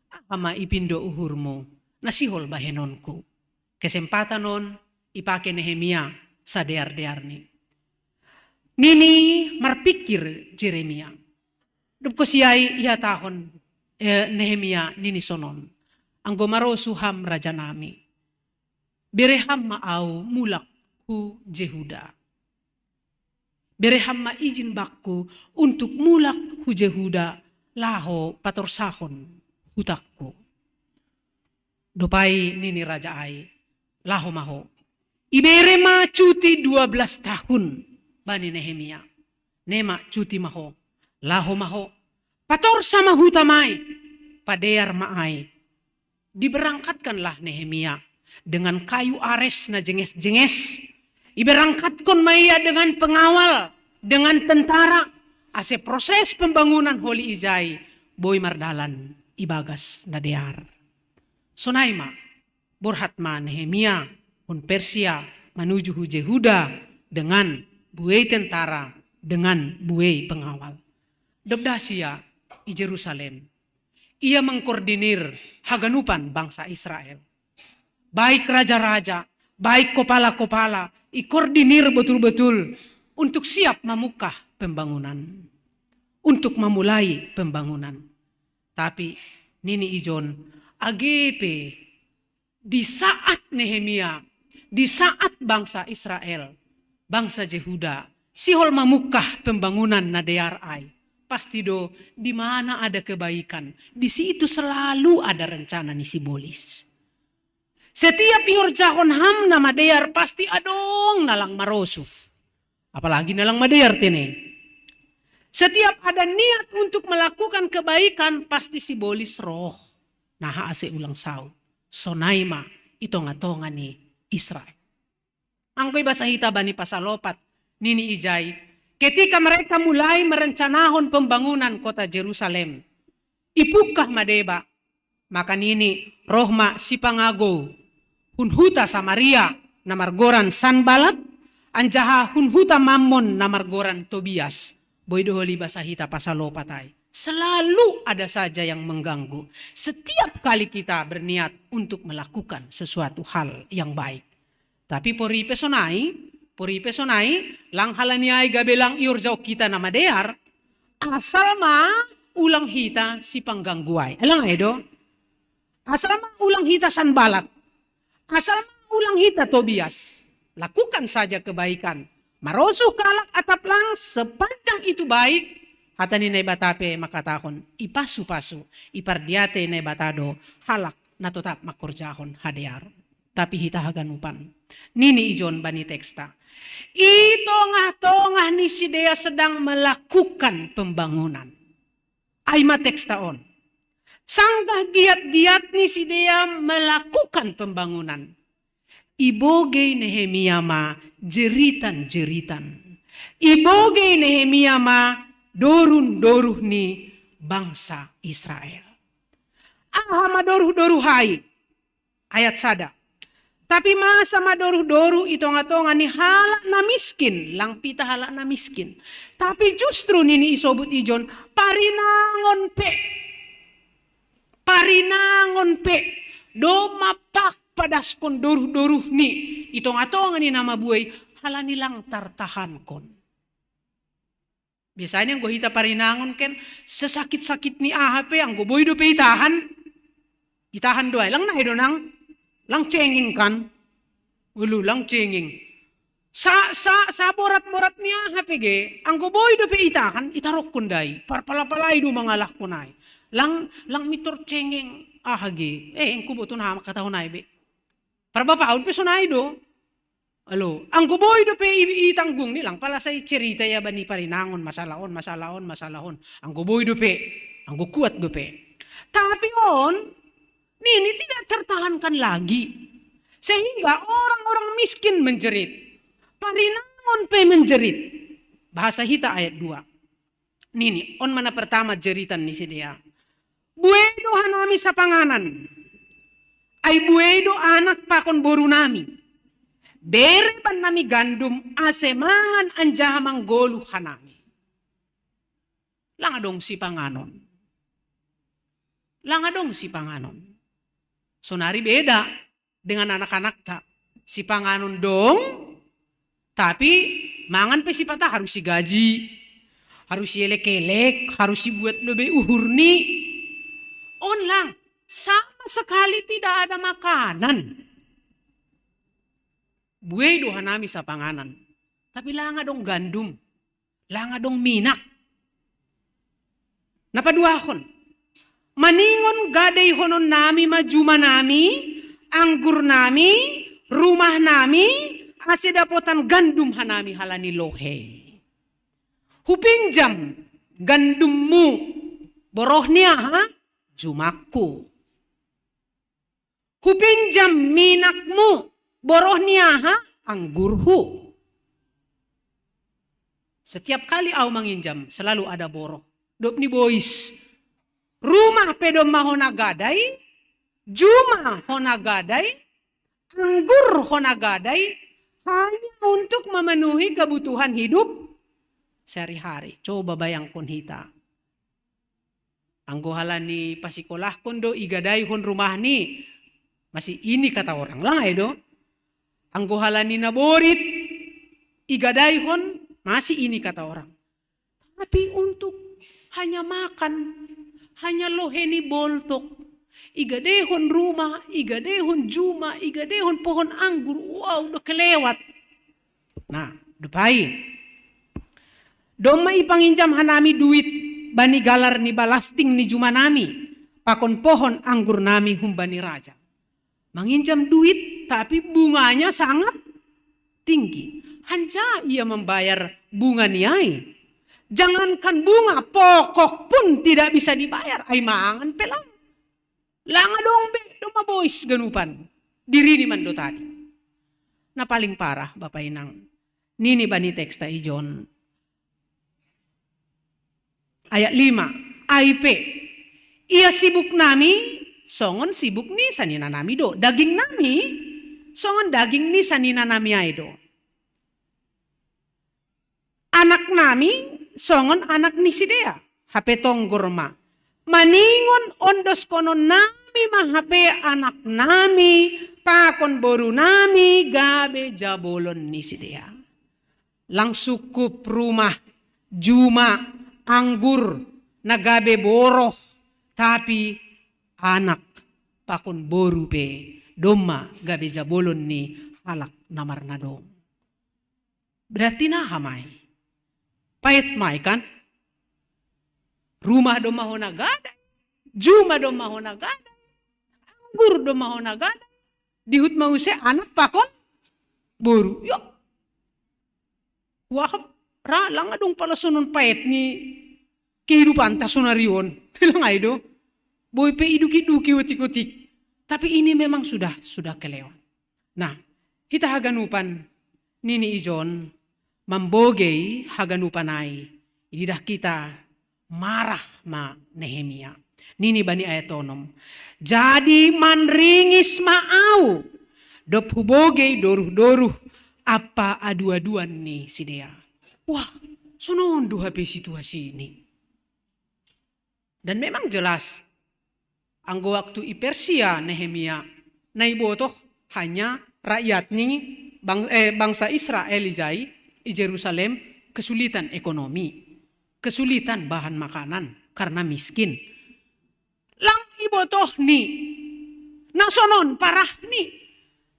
aha ma ipindo uhurmu na sihol bahenonku? Kesempatan on ipake Nehemia sadear-dearni. Nini marpingkir Jeremia. Dob kosiai ihatahon eh, Nehemia nini sonon, anggo marosu ham rajanami, bere ham ma ahu mulak hu Jehuda. Bere ham ma ijin bakku untuk mulak hu Jehuda laho patorsahon hutangku. Dob ai nini raja ai, laho ma ho. Ibere ma cuti dua belas tahun bani Nehemia. Nema cuti ma ho. Laho ma ho. Patorsa ma hutam ai. Padear ma ai. Diberangkatkanlah Nehemia dengan kayu ares na jenges-jenges. Iberangkatkon ma ia dengan pengawal, dengan tentara, ase proses pembangunan holi ijai boi mardalan ibagas na dear. Sonai ma, borhat ma Nehemia hun Persia manuju hu Jehuda dengan buei tentara, dengan buei pengawal. Dob das ia i Jerusalem, ia mengkoordinir haganupan bangsa Israel. Baik raja-raja, baik kopala-kopala, ikoordinir betul-betul untuk siap mamungkah pembangunan, untuk mamulai pembangunan. Tapi nini ijon, age pe di saat Nehemia, di saat bangsa Israel, bangsa Jehuda sihol mamungkah pembangunan na dear ai, pasti do, di mana ada kebaikan, di situ selalu ada rencana ni sibolis. Setiap iorjahon ham na madear pasti adong na lang marosuh. Apalagi na lang madear tene. Setiap ada niat untuk melakukan kebaikan pasti sibolis roh. Naha ase ulang saut. Sonai ma i tonga-tonga ni Israel. Anggo ibasa hita bani pasal opat, nini ijai, ketika mereka mulai merencanahon pembangunan kota Jerusalem, ipungkah ma deba, maka nini roh ma sipangagou hun huta Samaria na margoran Sanbalat, anjaha hun huta Mammon na margoran Tobias. Boi do holi basa hita pasal opat ai. Selalu ada saja yang mengganggu. Setiap kali kita berniat untuk melakukan sesuatu hal yang baik. Tapi pori pe sonai, pori pe sonai, lang halani ai gabe lang ior jauh kita nama dear, asal ma ulang hita si pangganggu ai. Lang ai do? Asal ma ulang hita Sanbalat. Asal ma ulang hita Tobias. Lakukan saja kebaikan. Marosuh kalak atap lang sepanjang itu baik. Hata ni Naibata pe makatahon, ipasu-pasu, ipardiate Naibata do halak na totap makorjahon hadear. Tapi hita haganupan. Nini ijon bani teksta. I tongah-tongah ni sidea sedang melakukan pembangunan. Ai ma teksta on. Sanggah giat-giat ni sidea melakukan pembangunan. Ibogei Nehemia ma jeritan-jeritan. Ibogei Nehemia ma doruh-doruh ni bangsa Israel. Aha ma doruh-doruh ai? Ayat sada. Tapi masa ma doruh-doruh i tonga-tonga ni halak na miskin, lang pita halak na miskin. Tapi justru nini isobut ijon, parinangon pe. Parinangon pe. Domma pakpadaskon doruh-doruh ni i tonga-tonga ni na mabuei halani lang tartahankon. Biasanya anggo hita parinangon ken, sesakit-sakit ni aha pe, anggo boi dope itahan. Itahan do ai, lang nai do nang, lang cengeng kan. Ulu, lang cengeng. Sa, sa, sa borat-borat ni aha pe ge, anggo boi dope itahan, itarokkon dai, parpalapalai do mangalahkon ai. Lang, lang mitor cengeng aha ge, eh, engku boton aha makatahon ai be. Parbapaon pe sonai do. Alo, anggo boi dope i, i tanggung ni lang pala sai cerita ia bani parinangon masalah on, masalah on, masalah on. Anggo boi dope, anggo kuat dope. Tapi on, nini tidak tertahankan lagi. Sehingga orang-orang miskin menjerit. Parinangon pe menjerit. Bahasa hita ayat dua. Nini, on ma na pertama jeritan ni sidea. Buei do hanami sapanganan. Ai buei do anak pakon boru nami. Bere bannami gandum ase mangan anjaha manggoluh hanami. Lang adong sipanganon. Lang adong sipanganon. Sonari beda dengan anak-anakta. Sipanganon dong, tapi mangan pe sipata harus sigaji, harus sielek-elek, harus sibuat lobei uhur ni. On lang, sama sekali tidak ada makanan. Buei do hanami sapanganan, tapi lang adong gandum. Lang adong minak. Na paduahon. Maningon gadeihonon nami ma juma nami, anggur nami, rumah nami, ase dapotan gandum hanami halani lohei. Hupinjam gandummu, boroh ni aha? Jumakku. Hupinjam minakmu, boroh ni aha? Anggurhu. Setiap kali au manginjam, selalu ada boroh. Dop ni bois. Rumah pe domma hona gadai, juma hona gadai, anggur hona gadai, hanya untuk memenuhi kebutuhan hidup sehari-hari. Coba bayangkon hita. Anggo halani pasikolahkon do igadaihon rumahni, masih ini kata orang, lang ai do. Anggo halani naborit igadaihon, masih ini kata orang. Tapi untuk hanya makan, hanya lohei ni boltok, igadehon rumah, igadehon juma, igadehon pohon anggur, wow, do kelewat. Nah, dopai. Domma ipanginjam hanami duit bani galar ni balasting ni juma nami, pakon pohon anggur nami humbani raja. Manginjam duit, tapi bunganya sangat tinggi. Hanjak ia membayar bunga ni ai. Jangankan bunga, pokok pun tidak bisa dibayar. Ai mangan pe lang. Lang adong be domma bois ganupan. Dirini mandotani. Na paling parah, Bapa Inang. Nini bani teksta ijon. Ayat lima. Ai pe. Ia sibuk nami, songon sibuk ni sanina nami do. Daging nami, songon daging ni sanina nami ai do. Anak nami, songon anak ni sidea. hape tonggor ma. Maningon ondoskonon nami ma hape anak nami pakon boru nami gabe jabolon ni sidea. Lang sukup rumah, juma, anggur, na gabe boroh, tapi anak pakon boru pe domma gabe jabolon ni halak na marnadong. Berarti naha mai? Paet mai kan? Rumah domma hona gadai, juma domma hona gadai, anggur domma hona gadai, dihut ma use anak pakon boru. Yo. Wah, ra lang adong pala sonon paet ni kehidupanta sonari on. Lang ai do. Boi pe iduki-duki otik-otik. Tapi ini memang sudah sudah kelewat. Nah, hita haganupan nini ijon mambogei haganupan ai. Ididah kita marah ma Nehemia. Nini bani ayat onom. Jadi manringis ma au. Dop hubogei doruh-doruh apa adu-aduan ni sidea. Wah, sonon do hape situasi ini. Dan memang jelas, anggo waktu i Persia Nehemia, na ibotoh hanya rakyat ni bang, eh, bangsa Israel ijai i Jerusalem kesulitan ekonomi, kesulitan bahan makanan karena miskin. Lang ibotoh ni na sonon parah ni.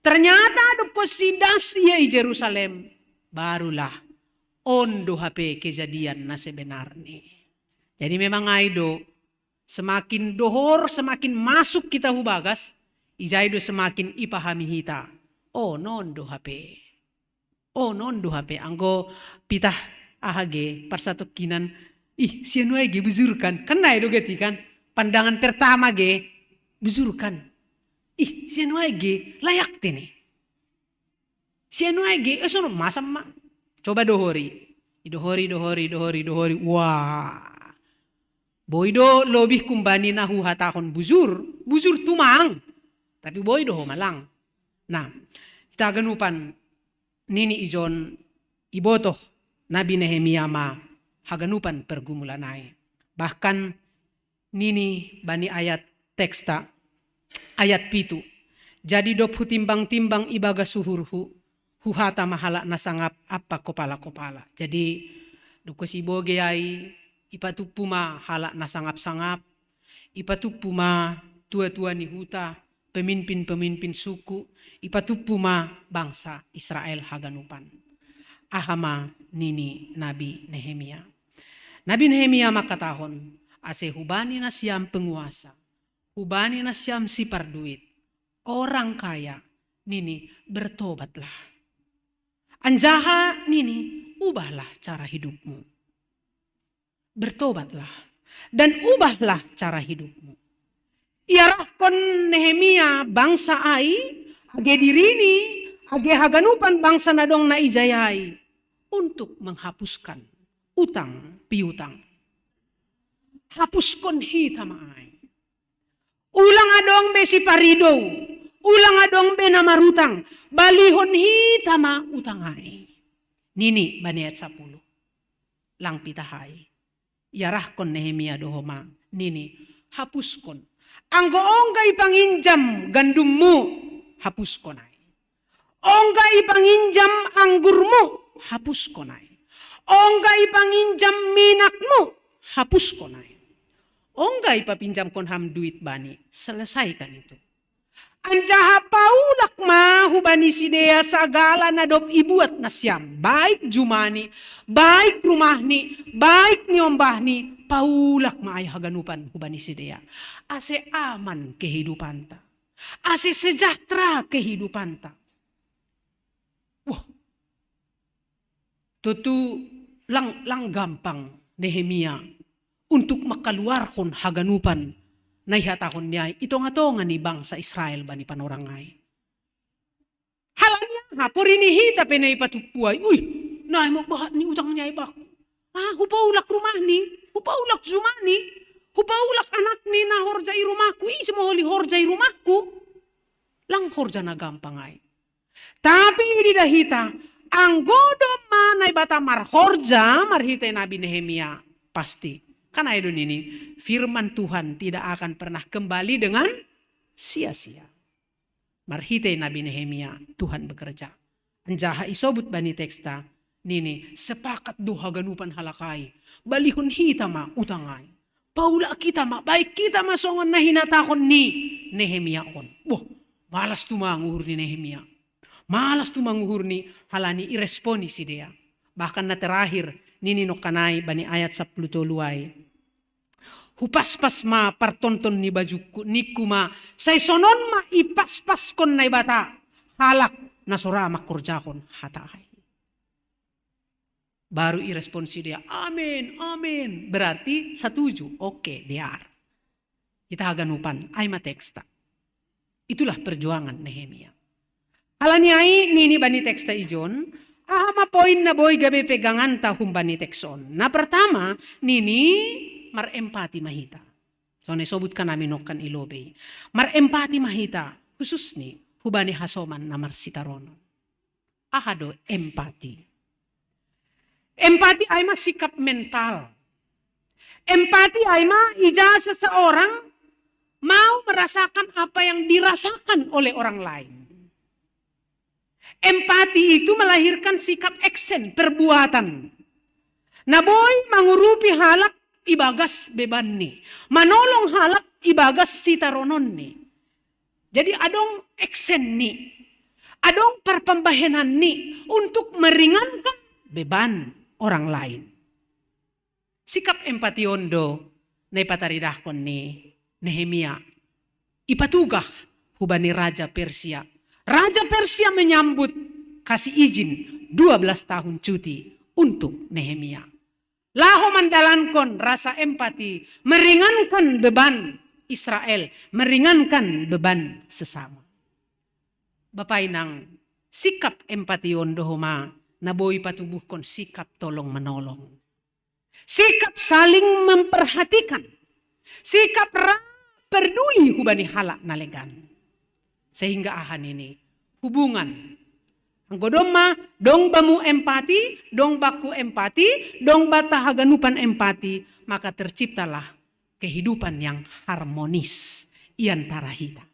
Ternyata dob konsi das ia i Jerusalem, barulah on do hape kejadian na sebenarni. Jadi memang ai do, semakin dohor, semakin masuk kita hu bagas, ijai do semakin ipahami hita. Oh, non do hape. Oh, non do hape. Anggo pitah aha ge, parsatongkinan, ih, sian uai ge bujurkan. Kan nai do gati kan? Pandangan pertama ge bujurkan. Ih, sian uai ge layak tene. Sian uai ge, eh, sono masam ma. Coba dohori. Idohori, dohori, dohori, dohori. Wah. Boi do lobih kumbani na huhatahon bujur. Bujur tumang. Tapi boi do ho malang. Nah, hita haganupan nini ijon ibotoh Nabi Nehemia ma haganupan pergumulan ai. Bahkan nini bani ayat teksta, ayat pitu. Jadi dob hutimbang-timbang ibagas uhurhu, huhata ma halak na sangap ampa kopala-kopala. Jadi dob konsi bogei ai, ipatumpu ma halak na sangap-sangap, ipatumpu ma tua-tua ni huta, pemimpin-pemimpin suku, ipatumpu ma bangsa Israel haganupan. Aha ma nini Nabi Nehemia? Nabi Nehemia mangkatahon, ase hubani nasiam penguasa, hubani nasiam siparduit, orang kaya, nini, bertobatlah. Anjaha nini, ubahlah cara hidupmu. Bertobatlah dan ubahlah cara hidupmu. Iarahkon Nehemia bangsa ai, age dirini, age haganupan bangsa na dong na ijai ai, untuk menghapuskan utang piutang. Hapuskon hita ma ai. Ulang adong be siparidou, ulang adong be na marutang, balihon hita ma utang ai. Nini bani ayat sapuluh. Lang pitah ai. Iarahkon Nehemia do ho ma, nini, hapuskon. Anggo ongga ipanginjam gandummu, hapuskon ai. Ongga ipanginjam anggurmu, hapuskon ai. Ongga ipanginjam minakmu, hapuskon ai. Ongga ipapinjamkon ham duit bani, selesaikan itu. Anjaha paulak ma hubani sidea sagala na dob ibuat nasiam, baik jumani, baik rumahni, baik niombahni, paulak ma ai haganupan hubani sidea. Ase aman kehidupanta. Ase sejahtera kehidupanta. Wah, tontu lang, lang gampang Nehemia untuk mangkaluarhon haganupan na ihatahon ni ai i tonga-tonga ni bangsa Israel bani panorang ai. Halani aha, porini hita pe na ipatumpu ai, ui, na ima bahat ni utang ni ai baku. Ah, hupaulak rumahni, hupaulak jumani, hupaulak anakni na horja i rumahku, ise ma holi horja i rumahku. Lang horja na gampang ai. Tapi ididah hita, anggo domma Naibata marhorja marhite Nabi Nehemia, pasti Kan ai do nini, firman Tuhan tidak akan pernah kembali dengan sia-sia. Marhitei Nabi Nehemia Tuhan bekerja. Anjaha isobut bani teksta nini, sepakat do haganupan halak ai, balihon hita ma utang ai, paulak hita ma, baen hita ma songon na hinatahon ni Nehemia on. Boh, malas tumang uhur ni Nehemia. Malas tumang uhurni halani iresponi sidea. Bahkan na terakhir nini nongkan ai bani ayat sapuluh tolu ai, hupaspas ma partonton ni bajungku, ningku ma, sai sonon ma ipaspaskon Naibata halak na so ra mangkorjahon hata ai. Baru irespon sidea, amin, amin. Berarti satuju, oke, dear. Hita haganupan, ai ma teksta. Itulah perjuangan Nehemia. Halani ai nini bani teksta ijon, aha ma poin na boi gabe peganganta humbani teks on. Na pertama, nini marempati ma hita. Sonai sobutkan ami nongkan i lobei. Marempati ma hita, khususni hubani hasoman na marsitaronon. Aha do empati? Empati ai ma sikap mental. Empati ai ma ija seseorang mau merasakan apa yang dirasakan oleh orang lain. Empati itu melahirkan sikap action, perbuatan. Na boi mangurupi halak ibagas bebanni, manolong halak ibagas sitarononni. Jadi adong actionni, adong parpambahenanni untuk meringankan beban orang lain. Sikap empati on do na ipataridahkon ni Nehemia, ipatugah hubani Raja Persia. Raja Persia menyambut, kasih izin dua belas tahun cuti untuk Nehemia. Laho mandalankon rasa empati, meringankan beban Israel, meringankan beban sesama. Bapa inang, sikap empati on do homa na boi patubuhkon sikap tolong menolong. Sikap saling memperhatikan. Sikap ra peduli hubani halak na legan. Sehingga aha nini, hubungan. Anggo domma dong bamu empati, dong bakku empati, dong banta haganupan empati, maka terciptalah kehidupan yang harmonis i antara hita.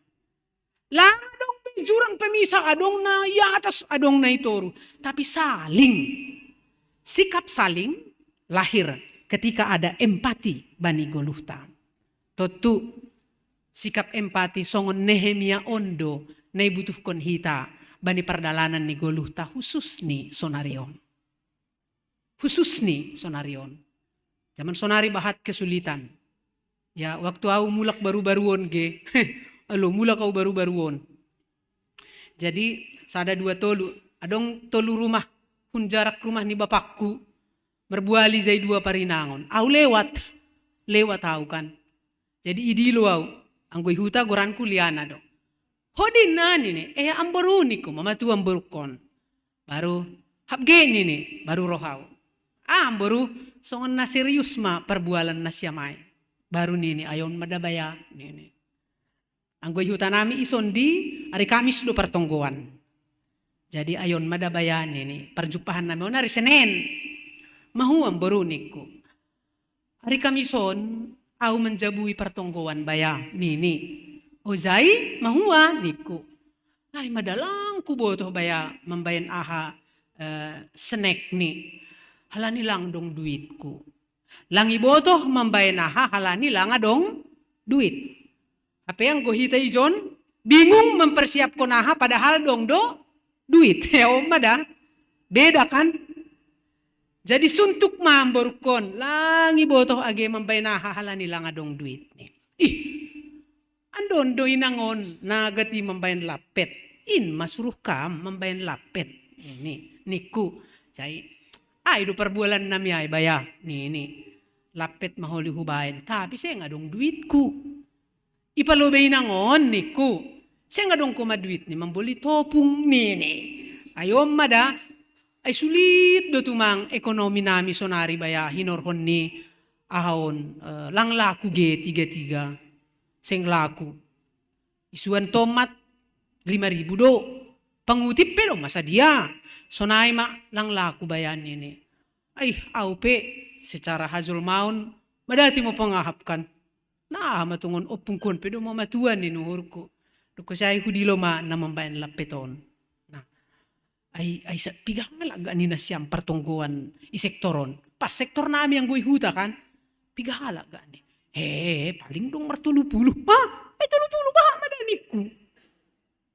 Langa adong be jurang pemisah, adong na i atas, adong na i toru, tapi saling. Sikap saling lahir ketika ada empati bani goluhta. Tontu sikap empati songon Nehemia on do na ibutuhkon hita bani pardalanan ni goluhta, khususni sonari on. Khususni sonari on. Zaman sonari bahat kesulitan. Ya, waktu au mulak baru-baru on ge. Alo, mulak au baru-baru on. Jadi sada dua tolu, adong tolu rumah, hun jarak rumah ni bapakku, marbuali jai dua parinangon. Au lewat, lewat au kan. Jadi idilo au, anggo i huta goranku Liana do. Ho, ninna nini, eh, amboru, ningku ma tu amborukon. Baru, hap ge, nini, baru roh au. Ah, amboru, songon na serius ma parbualan na siamai. Baru nini, ai on ma da baya, nini. Anggo i hutanami i sondi, ari Kamis do partonggoan. Jadi ai on ma da baya, nini, parjumpahannami on ari Senen. Mahua amboru, ningku. Ari Kamis on au manjabui partonggoan baya, nini. O jai, mahua, ningku. Ai ma da lang hubotoh baya mambaen aha, eh, snack ni. Halani lang adong duitku. Lang ibotoh mambaen aha halani lang adong duit. Hape anggo hita ijon bingung mempersiapkon aha padahal adong do duit. Ya on ma da. Beda kan? Jadi suntuk ma amborukon, lang ibotoh age mambaen aha halani lang adong duit ni. Ih, andon do inang on na gati mambaen lapet. In ma suruh kam mambaen lapet. Ini, ningku. Jai, ai do parbualannami ai baya, nini. Lapet ma holi hubaen, tapi seng adong duitku. Ipalobei inang on, ningku. Seng adong homa duit ni mamboli topung, nini. Ai on ma da. Ai sulit do tumang ekonominami sonari baya hinorhon ni aha on, eh, lang laku ge tiga-tiga. Seng laku. Isuan tomat lima ribu do. Pangutip pe do ma sadia. Sonai ma lang laku baya, nini. Ai, au pe secara hajolmaon Madati mo pangahapkan. Na, matungon opungkon pedo mo matuan ni nuhurku. Duko sai hudilo ma na mambaen lapeton. Nah, ai, ai sa piga halak ga ni nasiam partonggoan i sektoron. Pas sektor nami yang goi huta kan. Piga halak ga ni. He, paling dong martolu puluh. Ha? Ai tolu puluh bah madaniku.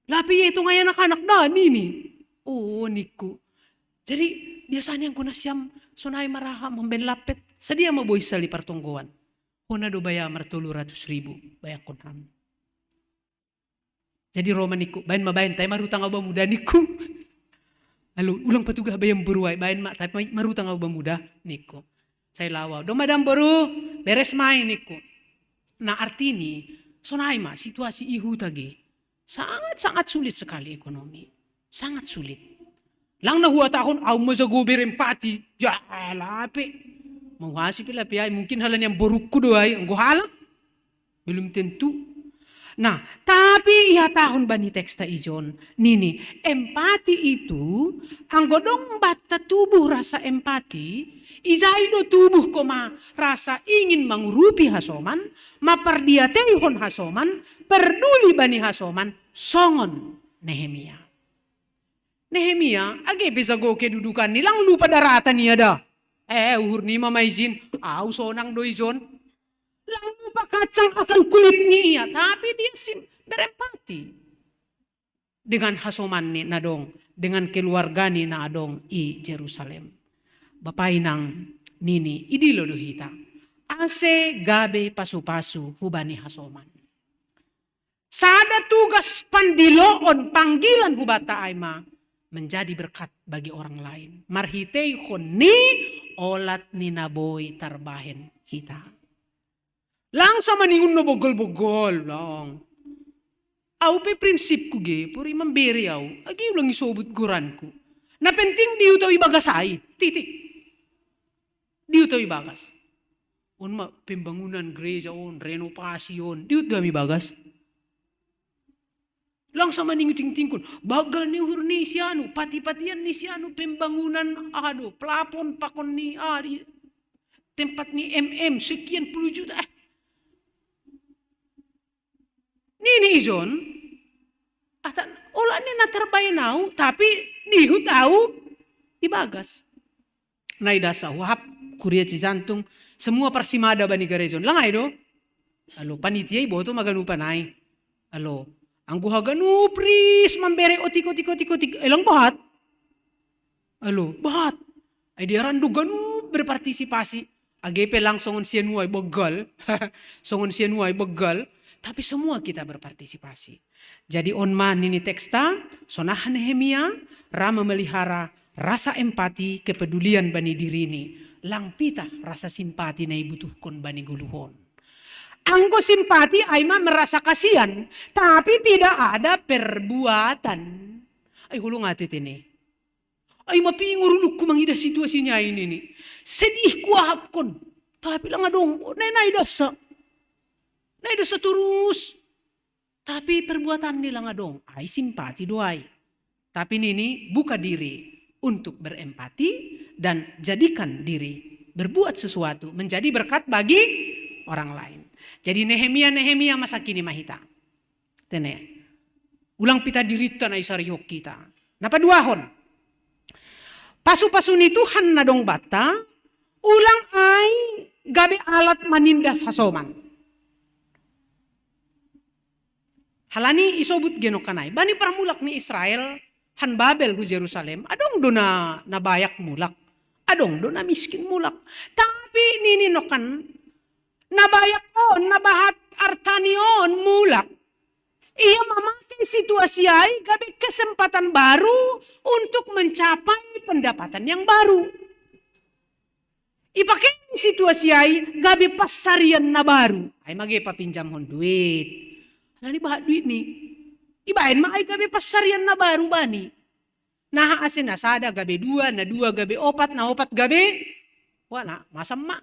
Lapi itu ngai anak-anak da nini. Oh, niku. Jadi biasanya yang kuna siam sonai maraha mamben lapet. Sadia ma boy sali partonggoan. Hona do baya martolu ratus ribu. Bayangkon ham. Jadi Roma niku, bain ma bain, tai marutang au bamuda niku. Lalu ulang patugah bayam buruai, bain ma, tapi marutang au bamuda niku. Saya lawa, do madam boru, beres mai niku. Nah, artini, sonai ma situasi ihuta ge. Sangat-sangat sulit sekali ekonomi. Sangat sulit. Lang na hua tahun au maza gober empati. Ya, lape. Mau hasi pila piai, mungkin halan yang borukku doai, enggo halak. Belum tentu. Nah, tapi ia tahun bani teksta ijon. Nini, empati itu, anggo dong batta tubuh rasa empati, ijai do tubuh koma rasa ingin mangurupi hasoman, mapardiateihon hasoman, perduli bani hasoman, songon Nehemia. Nehemia, age pe jago kedudukan ni lang lupa daratan ia da. Eh, uhur ni ma maizin, au sonang do ijon. Lang lupa kacang akan kulit ni ia, tapi dia sim berempati dengan hasoman ni na dong, dengan keluarga ni na dong i Jerusalem. Bapai nang nini, idilo do hita. Ase gabe pasu-pasu hubani hasoman. Sada tugas pandiloon panggilan hubata ai ma menjadi berkat bagi orang lain. Marhiteihon ni olat ni na boi tarbahen hita. Lang sama ningun no bogol-bogol, lang. Au pe prinsipku ge, pori mambere au, agi ulang isobut goranku. Na penting diutau ibagas ai, titik. Diutau ibagas. On ma pembangunan gereja on, renovasi on, diut do ami bagas. Lang sama ningu tingtingkun, bagal ni uhur ni sianu, pati-patian ni sianu pembangunan, aduh, plafon pakon ni, ah, di tempat ni M M sekian puluh juta. Eh. Nini ijon, atan ola ni na tarbaen au, tapi dihut au ibagas. Nai dasa huahap kuria Cijantung, semua parsimada bani garejon. Langai do? Alo, panitia iboto maganupa nai. Alo, anggo haganup ris mambere otik, otik, otik, otik. Elang bahat. Alo, bahat. Ai dia randu ganup berpartisipasi. Age pe lang songon sianuai begal. Songon sianuai begal. Tapi semua kita berpartisipasi. Jadi on ma nini teksta, sonaha Nehemia, ra memelihara rasa empati, kepedulian bani dirini. Lang pitah rasa simpati na ibutuhkon bani goluhon. Anggo simpati ai ma merasa kasihan, tapi tidak ada perbuatan. Ai holong ate tene. Ai mapingor ulukku mangidah situasinya ini ni. Sedih kuahapkon. Tapi lang adong, nai nai dasa. Nai dasa turus. Tapi perbuatan ni lang adong, ai simpati do ai. Tapi nini buka diri untuk berempati dan jadikan diri berbuat sesuatu menjadi berkat bagi orang lain. Jadi Nehemia, Nehemia masa kini mahita. Tene. Ulang pita dirita na isarihok kita. Napa duahon? Pasu-pasu ni Tuhan na dong batta, ulang ai gabe alat manindas hasoman. Halani isobut genok kanai. Bani parmulak ni Israel, han Babel hu Jerusalem, adong do na, na bayak mulak. Adong do na miskin mulak. Tapi nini nokan, na bayak on, na bahat artani on mulak. Ia memakai situasi ai gabe kesempatan baru untuk mencapai pendapatan yang baru. Ipake situasi ai gabe passarian na baru. Ai mage papinjamhon duit. Nani bahat duit ni. Ibaen ma ai gabe passarian na baru bani. Naha ase na sada gabe dua, na dua gabe opat, na opat gabe. Wah, na masam ma.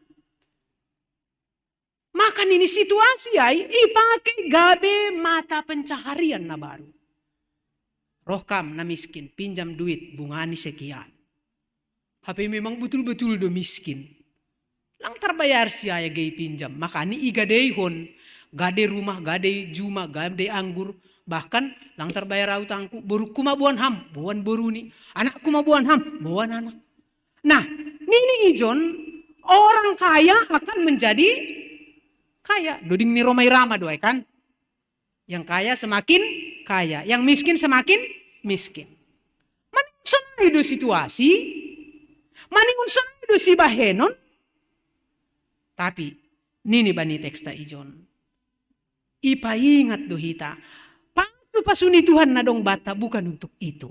Maka nini situasi ai ipake gabe mata pencaharian na baru. Roh kam na miskin, pinjam duit, bungani sekian. Hape memang betul-betul do miskin. Lang tarbayar si ayah gei pinjam, makani igadeihon. Gade rumah, gade juma, gade anggur. Bahkan lang tarbayar au tangku, borukku ma boan ham, boan boruni. Anakku ma boan ham, boan anak. Nah, nini ijon, orang kaya akan menjadi kaya. Doding ni Rhoma Irama do ai kan? Yang kaya semakin kaya, yang miskin semakin miskin. Maningon sonai do situasi, maningon sonai do sibahenon. Tapi nini bani teksta ijon, ipaingat do hita, pasu-pasu ni Tuhan na dong banta bukan untuk itu.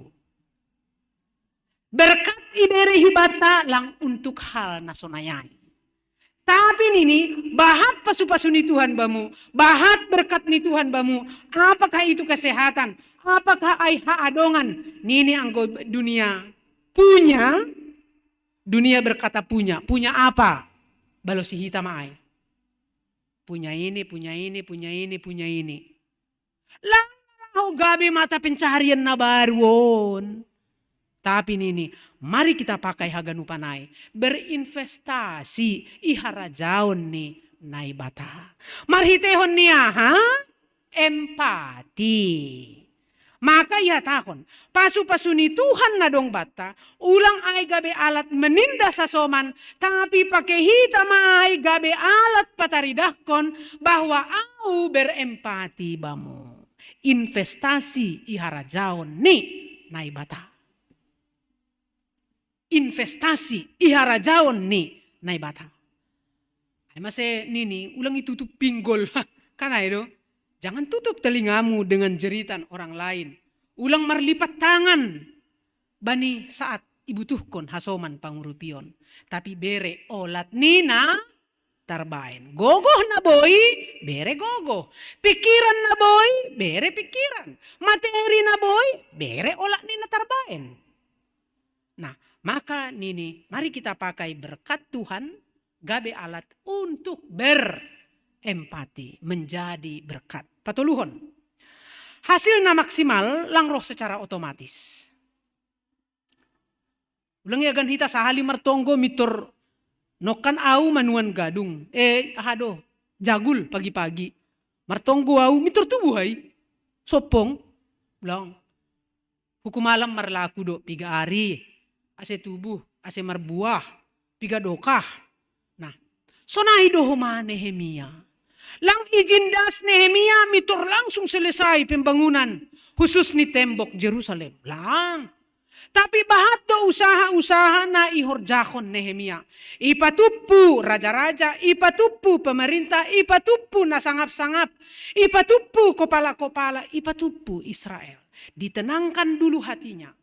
Berkat ibere hi banta lang untuk hal na sonai ai. Tapi nini, bahat pasu-pasu ni Tuhan bamu, bahat berkat ni Tuhan bamu, apakah itu kesehatan, apakah ai haadongan, nini anggo dunia punya, dunia berkata punya, punya apa? Balosi hita ma ai. Punya ini, punya ini, punya ini, punya ini. Lang laho gabe mata pencaharian na baru on. Tapi nini, mari kita pakai haganupan ai berinvestasi i harajaon ni Naibata. Marhitehon ni aha? Empati. Maka ihatahon, pasu-pasu ni Tuhan na dong banta, ulang ai gabe alat menindas hasoman, tapi pake hita ma ai gabe alat pataridahkon bahwa au berempati bamu. Investasi i harajaon ni Naibata. Investasi i harajaon ni Naibata. Ai mase nini, ulang itutup pinggol. Kan ai do? Jangan tutup telingamu dengan jeritan orang lain. Ulang marlipat tangan bani saat ibutuhkon hasoman pangurupion. Tapi bere olat ni na tarbaen. Gogoh na boi, bere gogoh. Pikiran na boi, bere pikiran. Materi na boi, bere olat ni na tarbaen. Nah, maka nini, mari kita pakai berkat Tuhan gabe alat untuk berempati, menjadi berkat. Patoluhon, hasil na maksimal lang roh secara otomatis. Ulang iagan hita sahali martonggo mintor nongkan au manuan gadung. Eh, aha do, jagul pagi-pagi. Martonggo au mintor tubuh ai. Soppong. Ulang. Hukum alam marlaku do piga ari, ase tubuh, ase marbuah, piga dokah. Nah, sonai do homa Nehemia. Lang ijin das Nehemia mintor langsung selesai pembangunan khusus ni tembok Jerusalem. Lang. Tapi bahat do usaha-usaha na ihorjahon Nehemia. Ipatuppu raja-raja, ipatuppu pemerintah, ipatuppu na sangap-sangap, ipatuppu kopala-kopala, ipatuppu Israel. Ditenangkan dulu hatinya.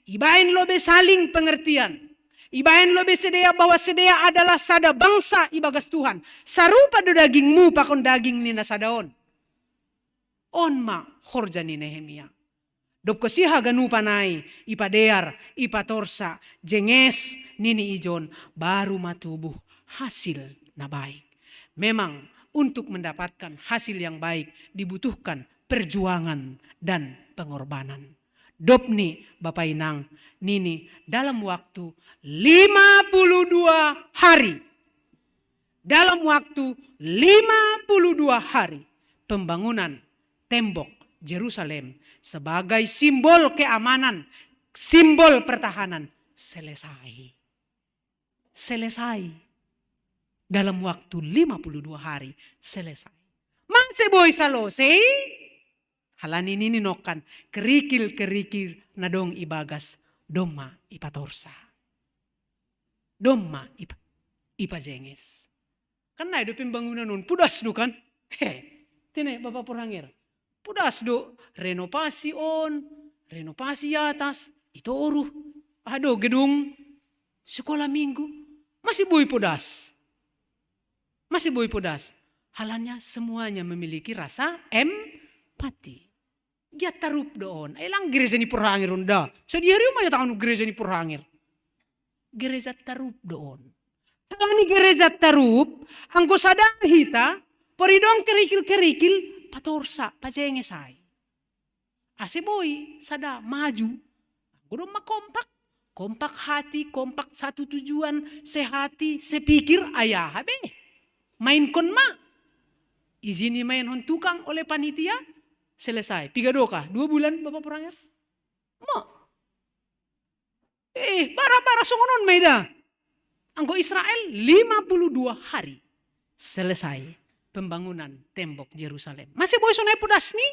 Ibaen lobe saling pengertian. Ibaen lobe sidea bahwa sidea adalah sada bangsa ibagas Tuhan. Sarupa do dagingmu pakon daging ni na sada on. On ma horja ni Nehemia. Dobkonsi haganupan ai, ipadear, ipatorsa, jenges, nini ijon, baru ma tubuh hasil na baik. Memang untuk mendapatkan hasil yang baik dibutuhkan perjuangan dan pengorbanan. Dobni Bapa Inang, nini, dalam waktu lima puluh dua hari. Dalam waktu lima puluh dua hari pembangunan tembok Jerusalem sebagai simbol keamanan, simbol pertahanan selesai. Selesai. Dalam waktu lima puluh dua hari selesai. Mase boi salose i? Halani nini nongkan, kerikil-kerikil na dong ibagas domma ipatorsa. Domma ipa, ipajenges. Kan nai do pembangunan on, pudas do kan? He, tene Bapa Porhanger. Pudas do renovasi on, renovasi atas, itoru. Aha do gedung sekolah minggu. Mase boi podas. Mase boi podas. Halanya semuanya memiliki rasa empati. Giat tarup do on. Ai lang gereja ni Porhanger on da. Sadia ari ma ihatahon gereja ni Porhanger. Gereja tarup do on. Halani gereja tarup, anggo sada hita, poridong kerikil-kerikil, patorsa, pajenges ai. Ase boi sada maju. Anggo domma kompak, Kompak hati, kompak satu tujuan, sehati, sepikir, ayaha be. Mainkon ma. Izini mainhon tukang oleh panitia, selesai. Piga doka, dua bulan Bapak Purangir? Mo. Eh, bara-bara songonon maida. Anggo Israel lima puluh dua hari selesai pembangunan tembok Jerusalem. Masih boy sonai podas ni?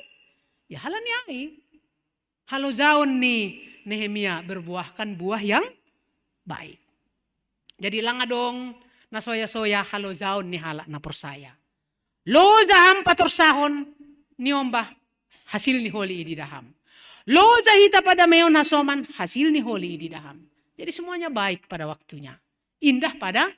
Ya halani ai. Halojaon ni Nehemia berbuahkan buah yang baik. Jadi lang adong na soya-soya halojaon ni halak na porsaya. Loja ham patorsahon ni ombah, hasil ni holi ididaham. Loja hita padameon hasoman, hasil ni holi ididaham. Jadi semuanya baik pada waktunya. Indah pada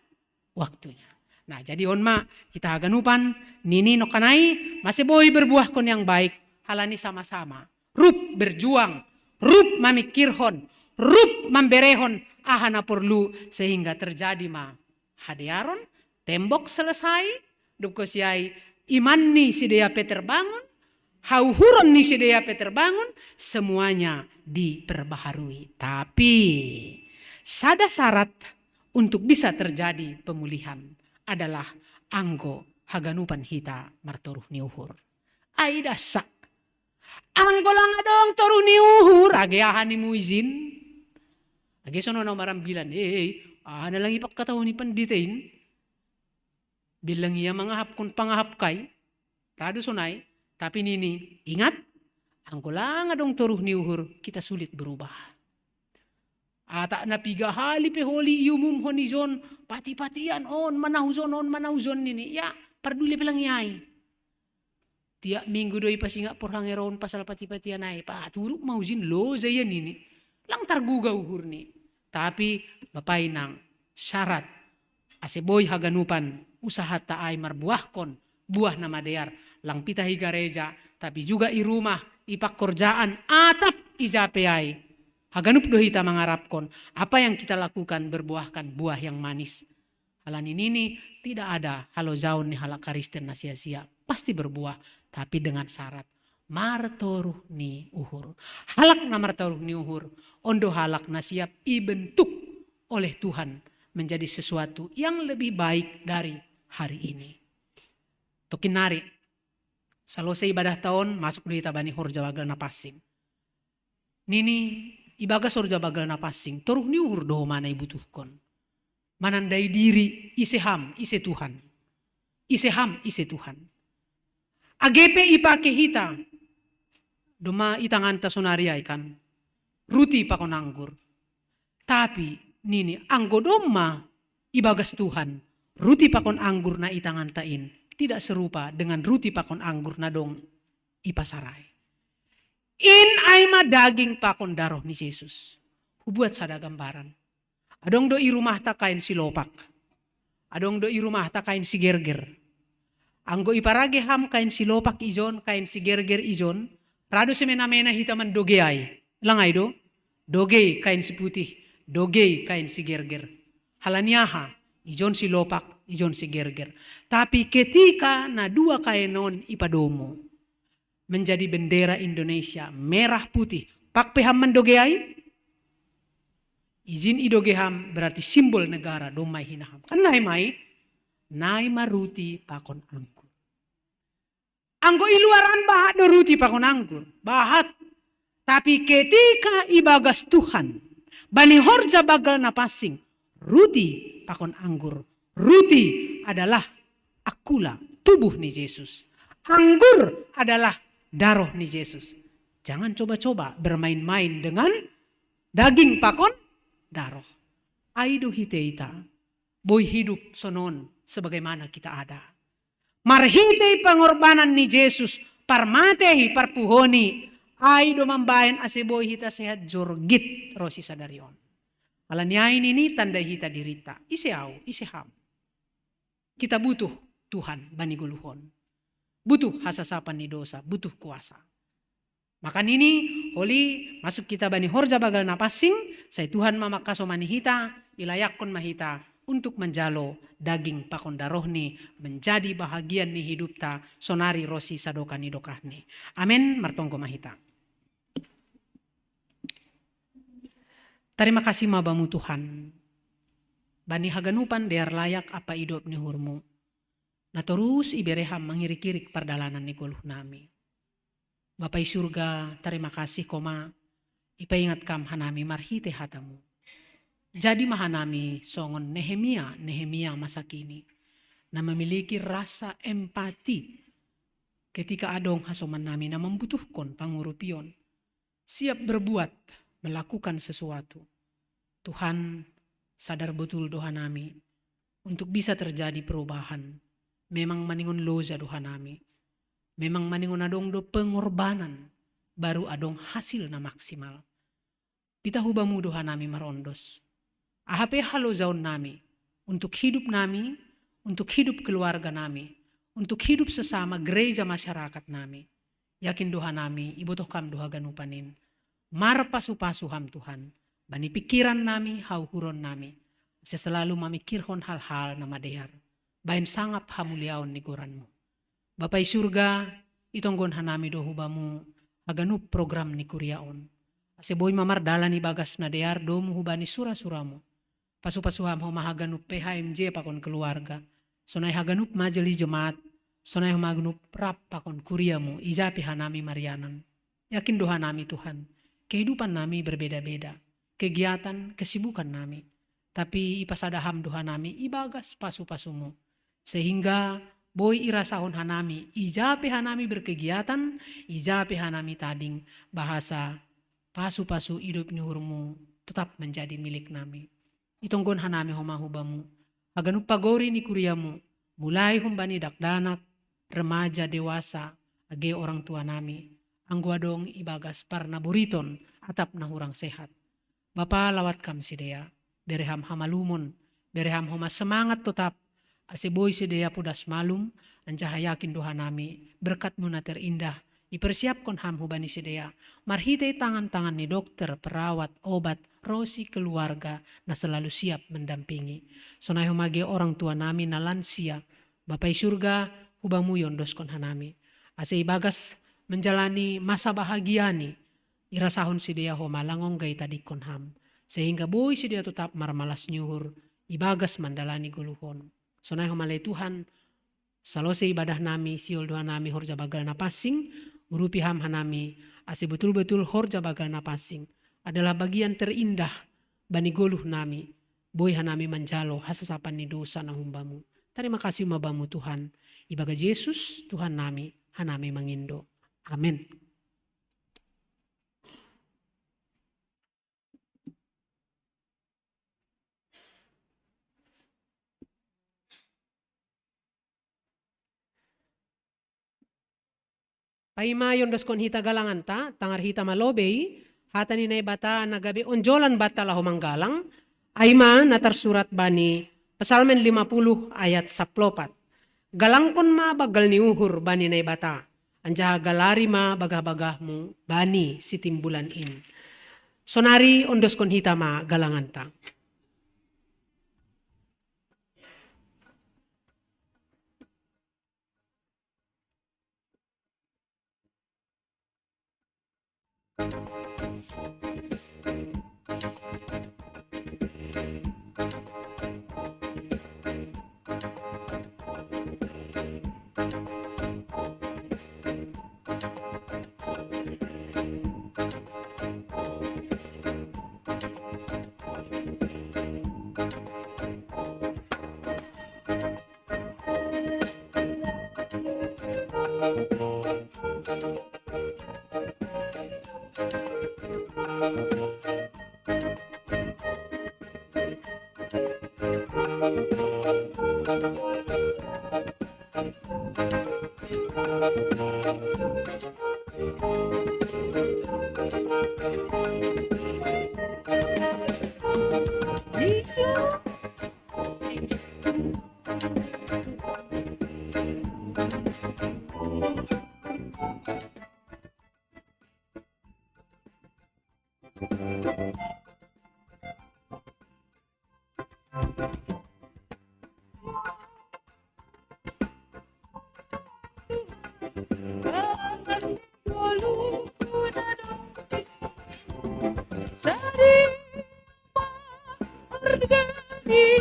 waktunya. Nah, jadi on ma hita haganupan nini nongkanai, masih boy berbuahkon yang baik, halani sama-sama rup berjuang, rup mamikirhon, rup mamberehon aha na porlu, sehingga terjadi ma hadearon, tembok selesai, dukosiai iman ni sidea pe terbangun, hauhuron ni sidea pe terbangun, semuanya diperbaharui. Tapi sada syarat untuk bisa terjadi pemulihan adalah anggo haganupan hita martoruh ni uhur. Ai dasa. Anggo lang adong toruh ni uhur, age aha ni muizin? Age sono na marambilan, eh, eh, aha na lang ipangkatahon ni pandita in? Bilang ia mangahapkon pangahap kai, radu sonai, tapi nini, ingat, anggo lang adong toruh ni uhur, kita sulit berubah. Atak na piga hali pe holi iumumhon ijon, pati-patian on, manahujon on, manahujon nini. Ya, parduli pe lang iai. Tiap minggu do ipasingat porhangeron pasal pati-patian ai, paturuk ma ujin loja ia nini. Lang targuga uhurni. Tapi bapai nang syarat ase boi haganupan usahata ai marbuahkon buah na madear, lang pitah i gareja, tapi juga i rumah, i pangkorjaan, atap i jape ai. Haganup do hita mangarapkon apa yang kita lakukan berbuahkan buah yang manis. Halani nini, tidak ada halojaon ni halak Kristen na sia-sia, pasti berbuah, tapi dengan syarat martoruh ni uhur. Halak na martoruh ni uhur, on do halak na siap ibentuk oleh Tuhan menjadi sesuatu yang lebih baik dari hari ini. Tokin nari, salose ibadahta on, masuk do hita bani horja banggal na pansing. Nini, ibagas horja banggal na pansing, toruh ni uhur do homa na ibutuhkon. Manandai diri, ise ham, ise Tuhan. Ise ham, ise Tuhan. Age pe ipake hita, domma i tanganta sonari ai kan, ruti pakon anggur. Tapi nini, anggo domma ibagas Tuhan, ruti pakon anggur na i tanganta in tidak serupa dengan ruti pakon anggur na dong i pasar ai. In ai ma daging pakon daroh ni Jesus. Hubuat sada gambaran. Adong do i rumahta kain silopak. Adong do i rumahta kain sigerger. Anggo iparage ham kain silopak ijon, kain sigerger ijon, radu semena-mena hita mandoge ai. Lang ai do? Doge kain siputih, doge kain sigerger. Halani aha? Ijon silopak, ijon sigerger. Tapi ketika na dua kain on ipadomu menjadi bendera Indonesia, merah putih, pak pe ham mandoge ai? Izin idoge ham berarti simbol negara, domma i hina ham. Kan nai ma i, nai ma ruti pakon anggur. Anggo i luaran bahat do ruti pakon anggur, bahat. Tapi ketika ibagas Tuhan, bani horja banggal na pansing, ruti pakon anggur. Ruti adalah akula, tubuh ni Jesus. Anggur adalah daroh ni Jesus. Jangan coba-coba bermain-main dengan daging pakon daroh. Ai do hita-hita boi hidup sonon sebagaimana kita ada. Marhitei pangorbanan ni Jesus, parmatei, parpuhoni, ai do mambahen ase boi hita sehat jorgit ro si sadari on. Halani ai nini, tandai hita dirinta. Ise au, ise ham? Kita butuh Tuhan bani goluhon. Butuh hasasapan ni dosa, butuh kuasa. Maka nini, holi masuk hita bani horja banggal na pansing, sai Tuhan ma mangkasomani hita, ilayakkon ma hita untuk manjalo daging pakon darohni, menjadi bahagian ni hidupta sonari ro si sadokah ni dokahni. Amen, martonggo ma hita. Tarima kasih ma bamu Tuhan, bani haganupan dear layak apa idop ni uhurmu, na torus ibere ham mangirik-irik pardalanan ni goluh nami. Bapa i surga, tarima kasih Ho ma ipaingat kam hanami marhite hatamu. Jadi ma hanami songon Nehemia, Nehemia masa kini, na memiliki rasa empati ketika adong hasoman nami na membutuhkon pangurupion, siap berbuat, melakukan sesuatu. Tuhan, sadar betul do hanami, untuk bisa terjadi perubahan, memang maningon loja do hanami. Memang maningon adong do pengorbanan, baru adong hasil na maksimal. Pita hu bamu do hanami marondos. Aha pe halojaon nami, untuk hidup nami, untuk hidup keluarga nami, untuk hidup sesama gereja masyarakat nami. Yakin do hanami, ibotoh kam do haganupan in. Marpasu-pasu ham Tuhan, bani pikiran nami, hauhuron nami, ase selalu mamikirhon hal-hal na madear, bahen sangap hamuliaon ni goranmu. Bapa i surga, itonggon hanami do hu bamu haganup program ni kuria on, ase boi ma mardalan ibagas na dear domu hubani sura-suramu. Pasu-pasu ham Ho ma haganup P H M J pakon keluarga, sonai haganup majelis jemaat, sonai Ho ma haganup rap pakon kuriamu ija pe hanami marianan. Yakin do hanami Tuhan, kehidupan nami berbeda-beda, kegiatan, kesibukan nami. Tapi ipasada ham do hanami ibagas pasu-pasumu, sehingga boi irasahon hanami ija pe hanami berkegiatan, ija pe hanami tading, bahasa pasu-pasu idop ni uhurmu tetap menjadi milik nami. Itonggon hanami Ho ma hu bamu haganup pagori ni kuriamu, mulai humbani dakdanak, remaja, dewasa, age orang tua nami, anggo adong ibagas parnaboriton atap na hurang sehat. Bapa, lawat kam sidea, bere ham hamalumon, bere ham Ho ma semangat totap, ase boi sidea podas malum, anjaha yakin do hanami berkatmu na terindah ipersiapkon ham hubani sidea, marhite tangan-tangan ni dokter, perawat, obat, ro si keluarga na selalu siap mendampingi. Sonai Ho ma age orang tua nami na lansia, Bapa i surga, hu bamu iondoskon hanami, ase ibagas menjalani masa bahagia ni, irasahon sidea Ho ma lang ongga itadingkon ham, sehingga boi sidea totap marmalas ni uhur ibagas mandalani goluh on. Sonai Ho ma ale Tuhan, salose ibadah nami, sihol do hanami horja banggal na pansing, urupi ham hanami, ase betul-betul horja banggal na pansing adalah bagian terindah bani goluh nami, boi hanami manjalo hasasapan ni dosa na humbamu. Tarima kasih ma bamu Tuhan, ibagas Jesus Tuhan nami, hanami mangindo. Amen. Paima iondoskon hita galanganta, tangar hita ma lobei hata ni Naibata na gabe onjolan banta laho manggalang, ai ma na tarsurat bani Psalmen lima puluh ayat saplopat. Galangkon ma banggal ni uhur bani Naibata, anjaha galari ma bagah-bagahmu bani sitimbulan in. Sonari ondoskon hita ma galanganta.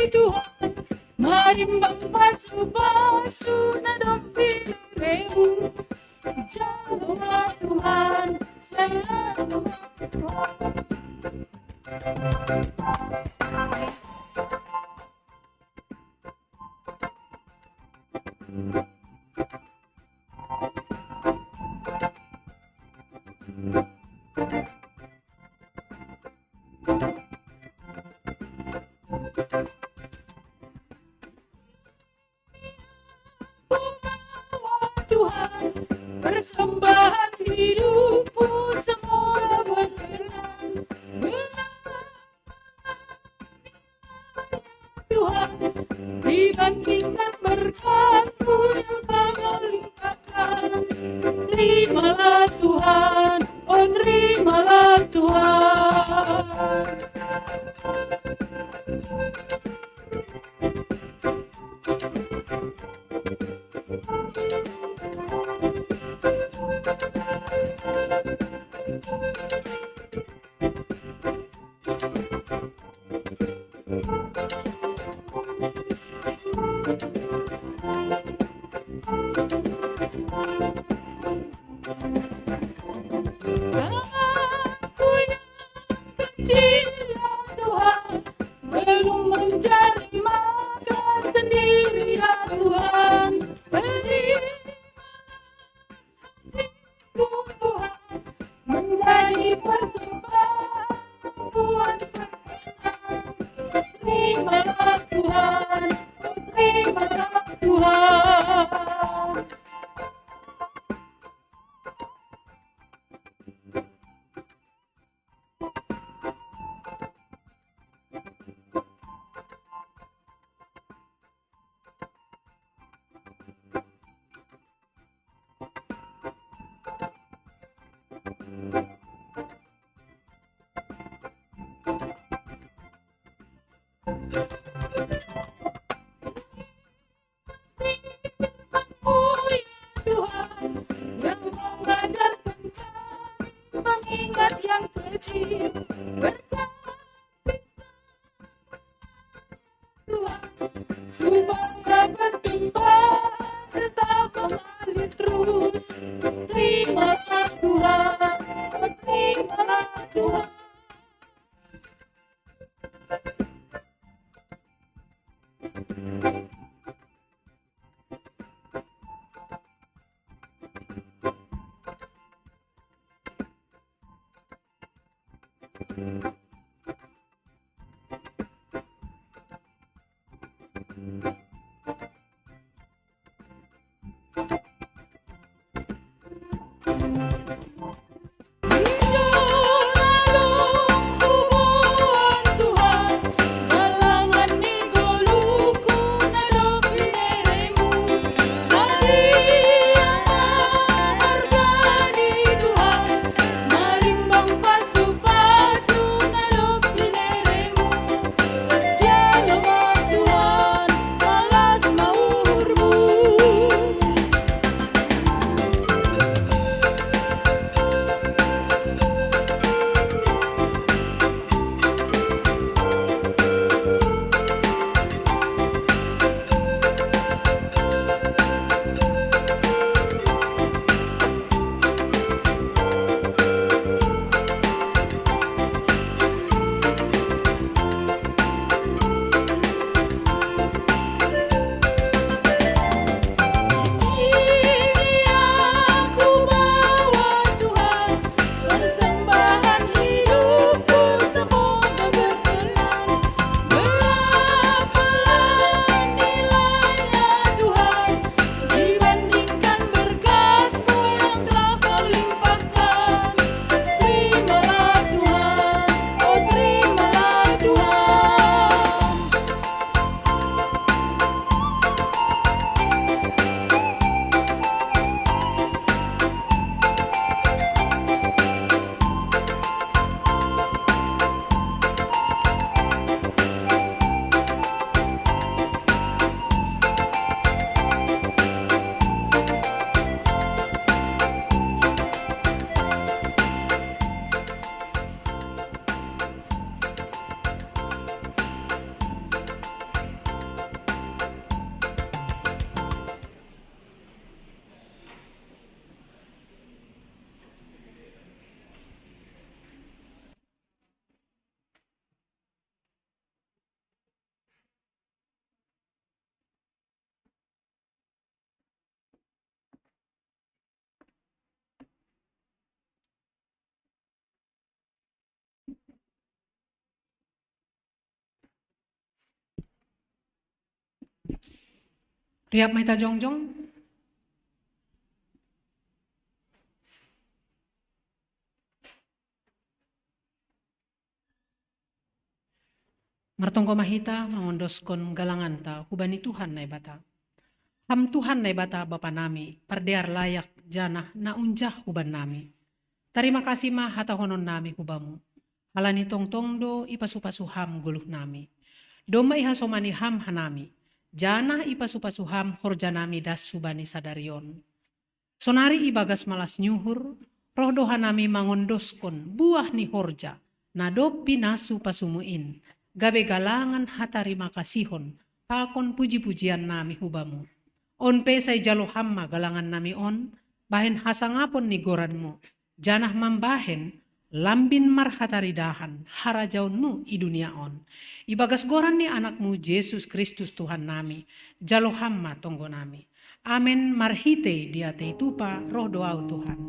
Tuhan, marimbang pasu-pasu na dong pinaremu. Jalo Tuhan, selalu Tuhan. Tuhan, persembahan hidupku semoga berkenan. Tuhan, dibandingkan berkatmu yang kau limpahkan. Terimalah Tuhan, oh terimalah Tuhan. Aku yang kecil, ya Tuhan, belum mencari makan sendiri, ya Tuhan. Beri hatiku, Tuhan, menjadi persembahan Tuhan. Terimalah Tuhan, terimalah Tuhan. Tuhan yang mengajarkan kami mengingat yang kecil. Berkati Tuhan, supaya persembahan tetap mengalir terus. Terimalah Tuhan, terimalah Tuhan. Riap ma hita jongjong. Martonggo ma hita mangondoskon galanganta hubani Tuhan Naibata. Ham Tuhan Naibata Bapa nami, pardear layak janah na unjah huban nami. Tarima kasih ma hatahonon nami hu Bamu. Halani tongtong do ipasu-pasu Ham goluh nami. Domma ihasomani Ham hanami, janah ipasu-pasu Ham horja nami das hubani sadari on. Sonari ibagas malas ni uhur, roh do hanami mangondoskon buah ni horja na dob pinasu-pasumu in, gabe galangan hatarima kasihon pakon puji-pujian nami hu Bamu. On pe sai jalo Ham ma galangan nami on, bahen hasangapon ni goranMu, janah mambahen lambin marhataridahan harajaonMu i dunia on. Ibagas goran ni AnakMu Jesus Kristus Tuhan nami, jalo Ham ma tonggo nami. Amen. Marhitei diatei tupa roh do Ahu Tuhan.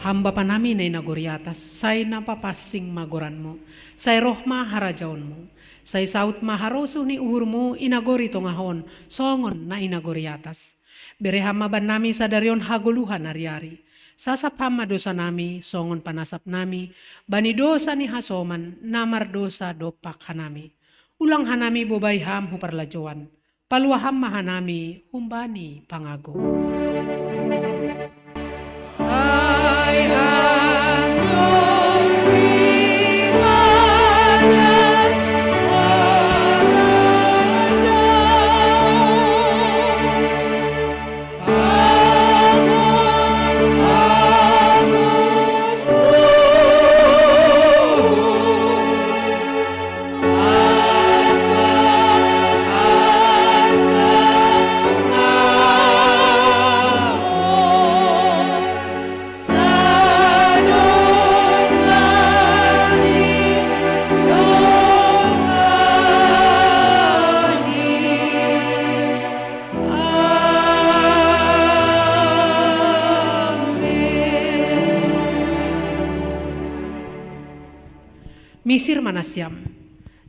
Ham Bapa nami na i nagori atas, sai na papansing ma goranMu, sai roh ma harajaonMu, sai saut ma harosuh ni uhurMu i nagori tongah on, songon na i nagori atas. Bere Ham ma bannami sadari on hagoluhan ari-ari. Sasap Ham ma dosa nami, songon panasap nami bani dosa ni hasoman na mardosa dompak hanami. Ulang hanami bobai Ham hu parlajouan, palua Ham ma hanami humbani pangago. Misir ma nasiam,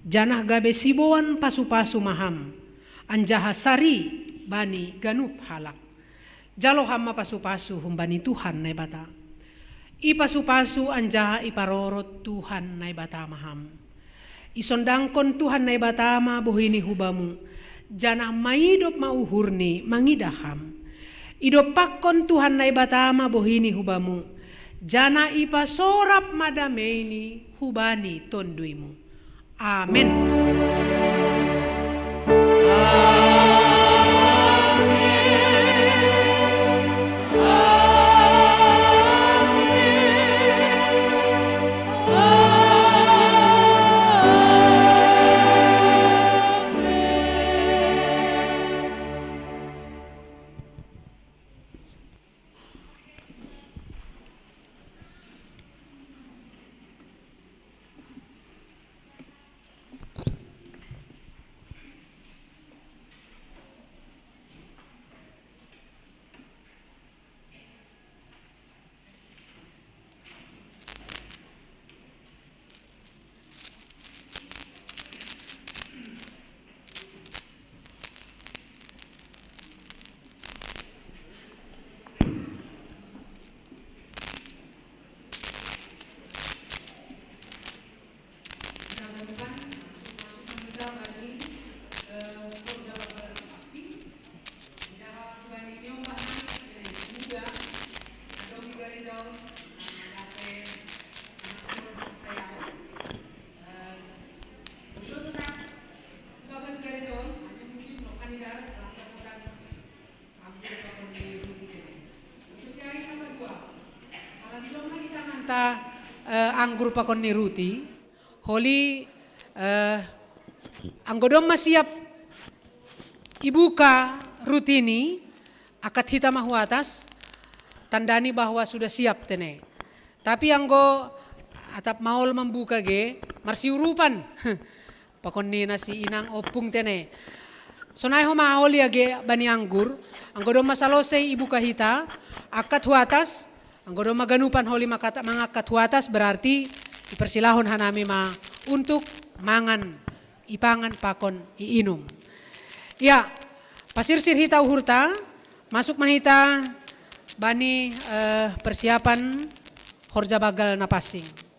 janah gabe siboan pasu-pasu ma Ham, anjaha sari bani ganup halak. Jalo Ham ma pasu-pasu humbani Tuhan Naibata. Ipasu-pasu anjaha iparorot Tuhan Naibata ma Ham. Isondangkon Tuhan Naibata ma bohini hu Bamu, janah maidop ma uhurNi mangidah Ham. Idompakkon Tuhan Naibata ma bohini hu Bamu, janah ipasorap ma dameini hubani tonduimu. Amen. Ta, eh, anggur pakon ni ruti. Holi, eh, anggo domma siap ibuka ruti ni, akkat hita ma hu atas, tandani bahwa sudah siap tene. Tapi anggo atap maol mambuka ge, marsiurupan. Pakon ni na si inang ompung tene. Sonai ho ma holi age bani anggur, anggo domma salosei ibuka hita, akkat hu atas, anggo domma ganupan holi mangkat-, mangakkat hu atas, berarti dipersilahon hanami ma untuk mangan, ipangan pakon iinum. Ya, pasirsir hita uhurta, masuk ma hita bani, eh, persiapan horja bagal na pansing.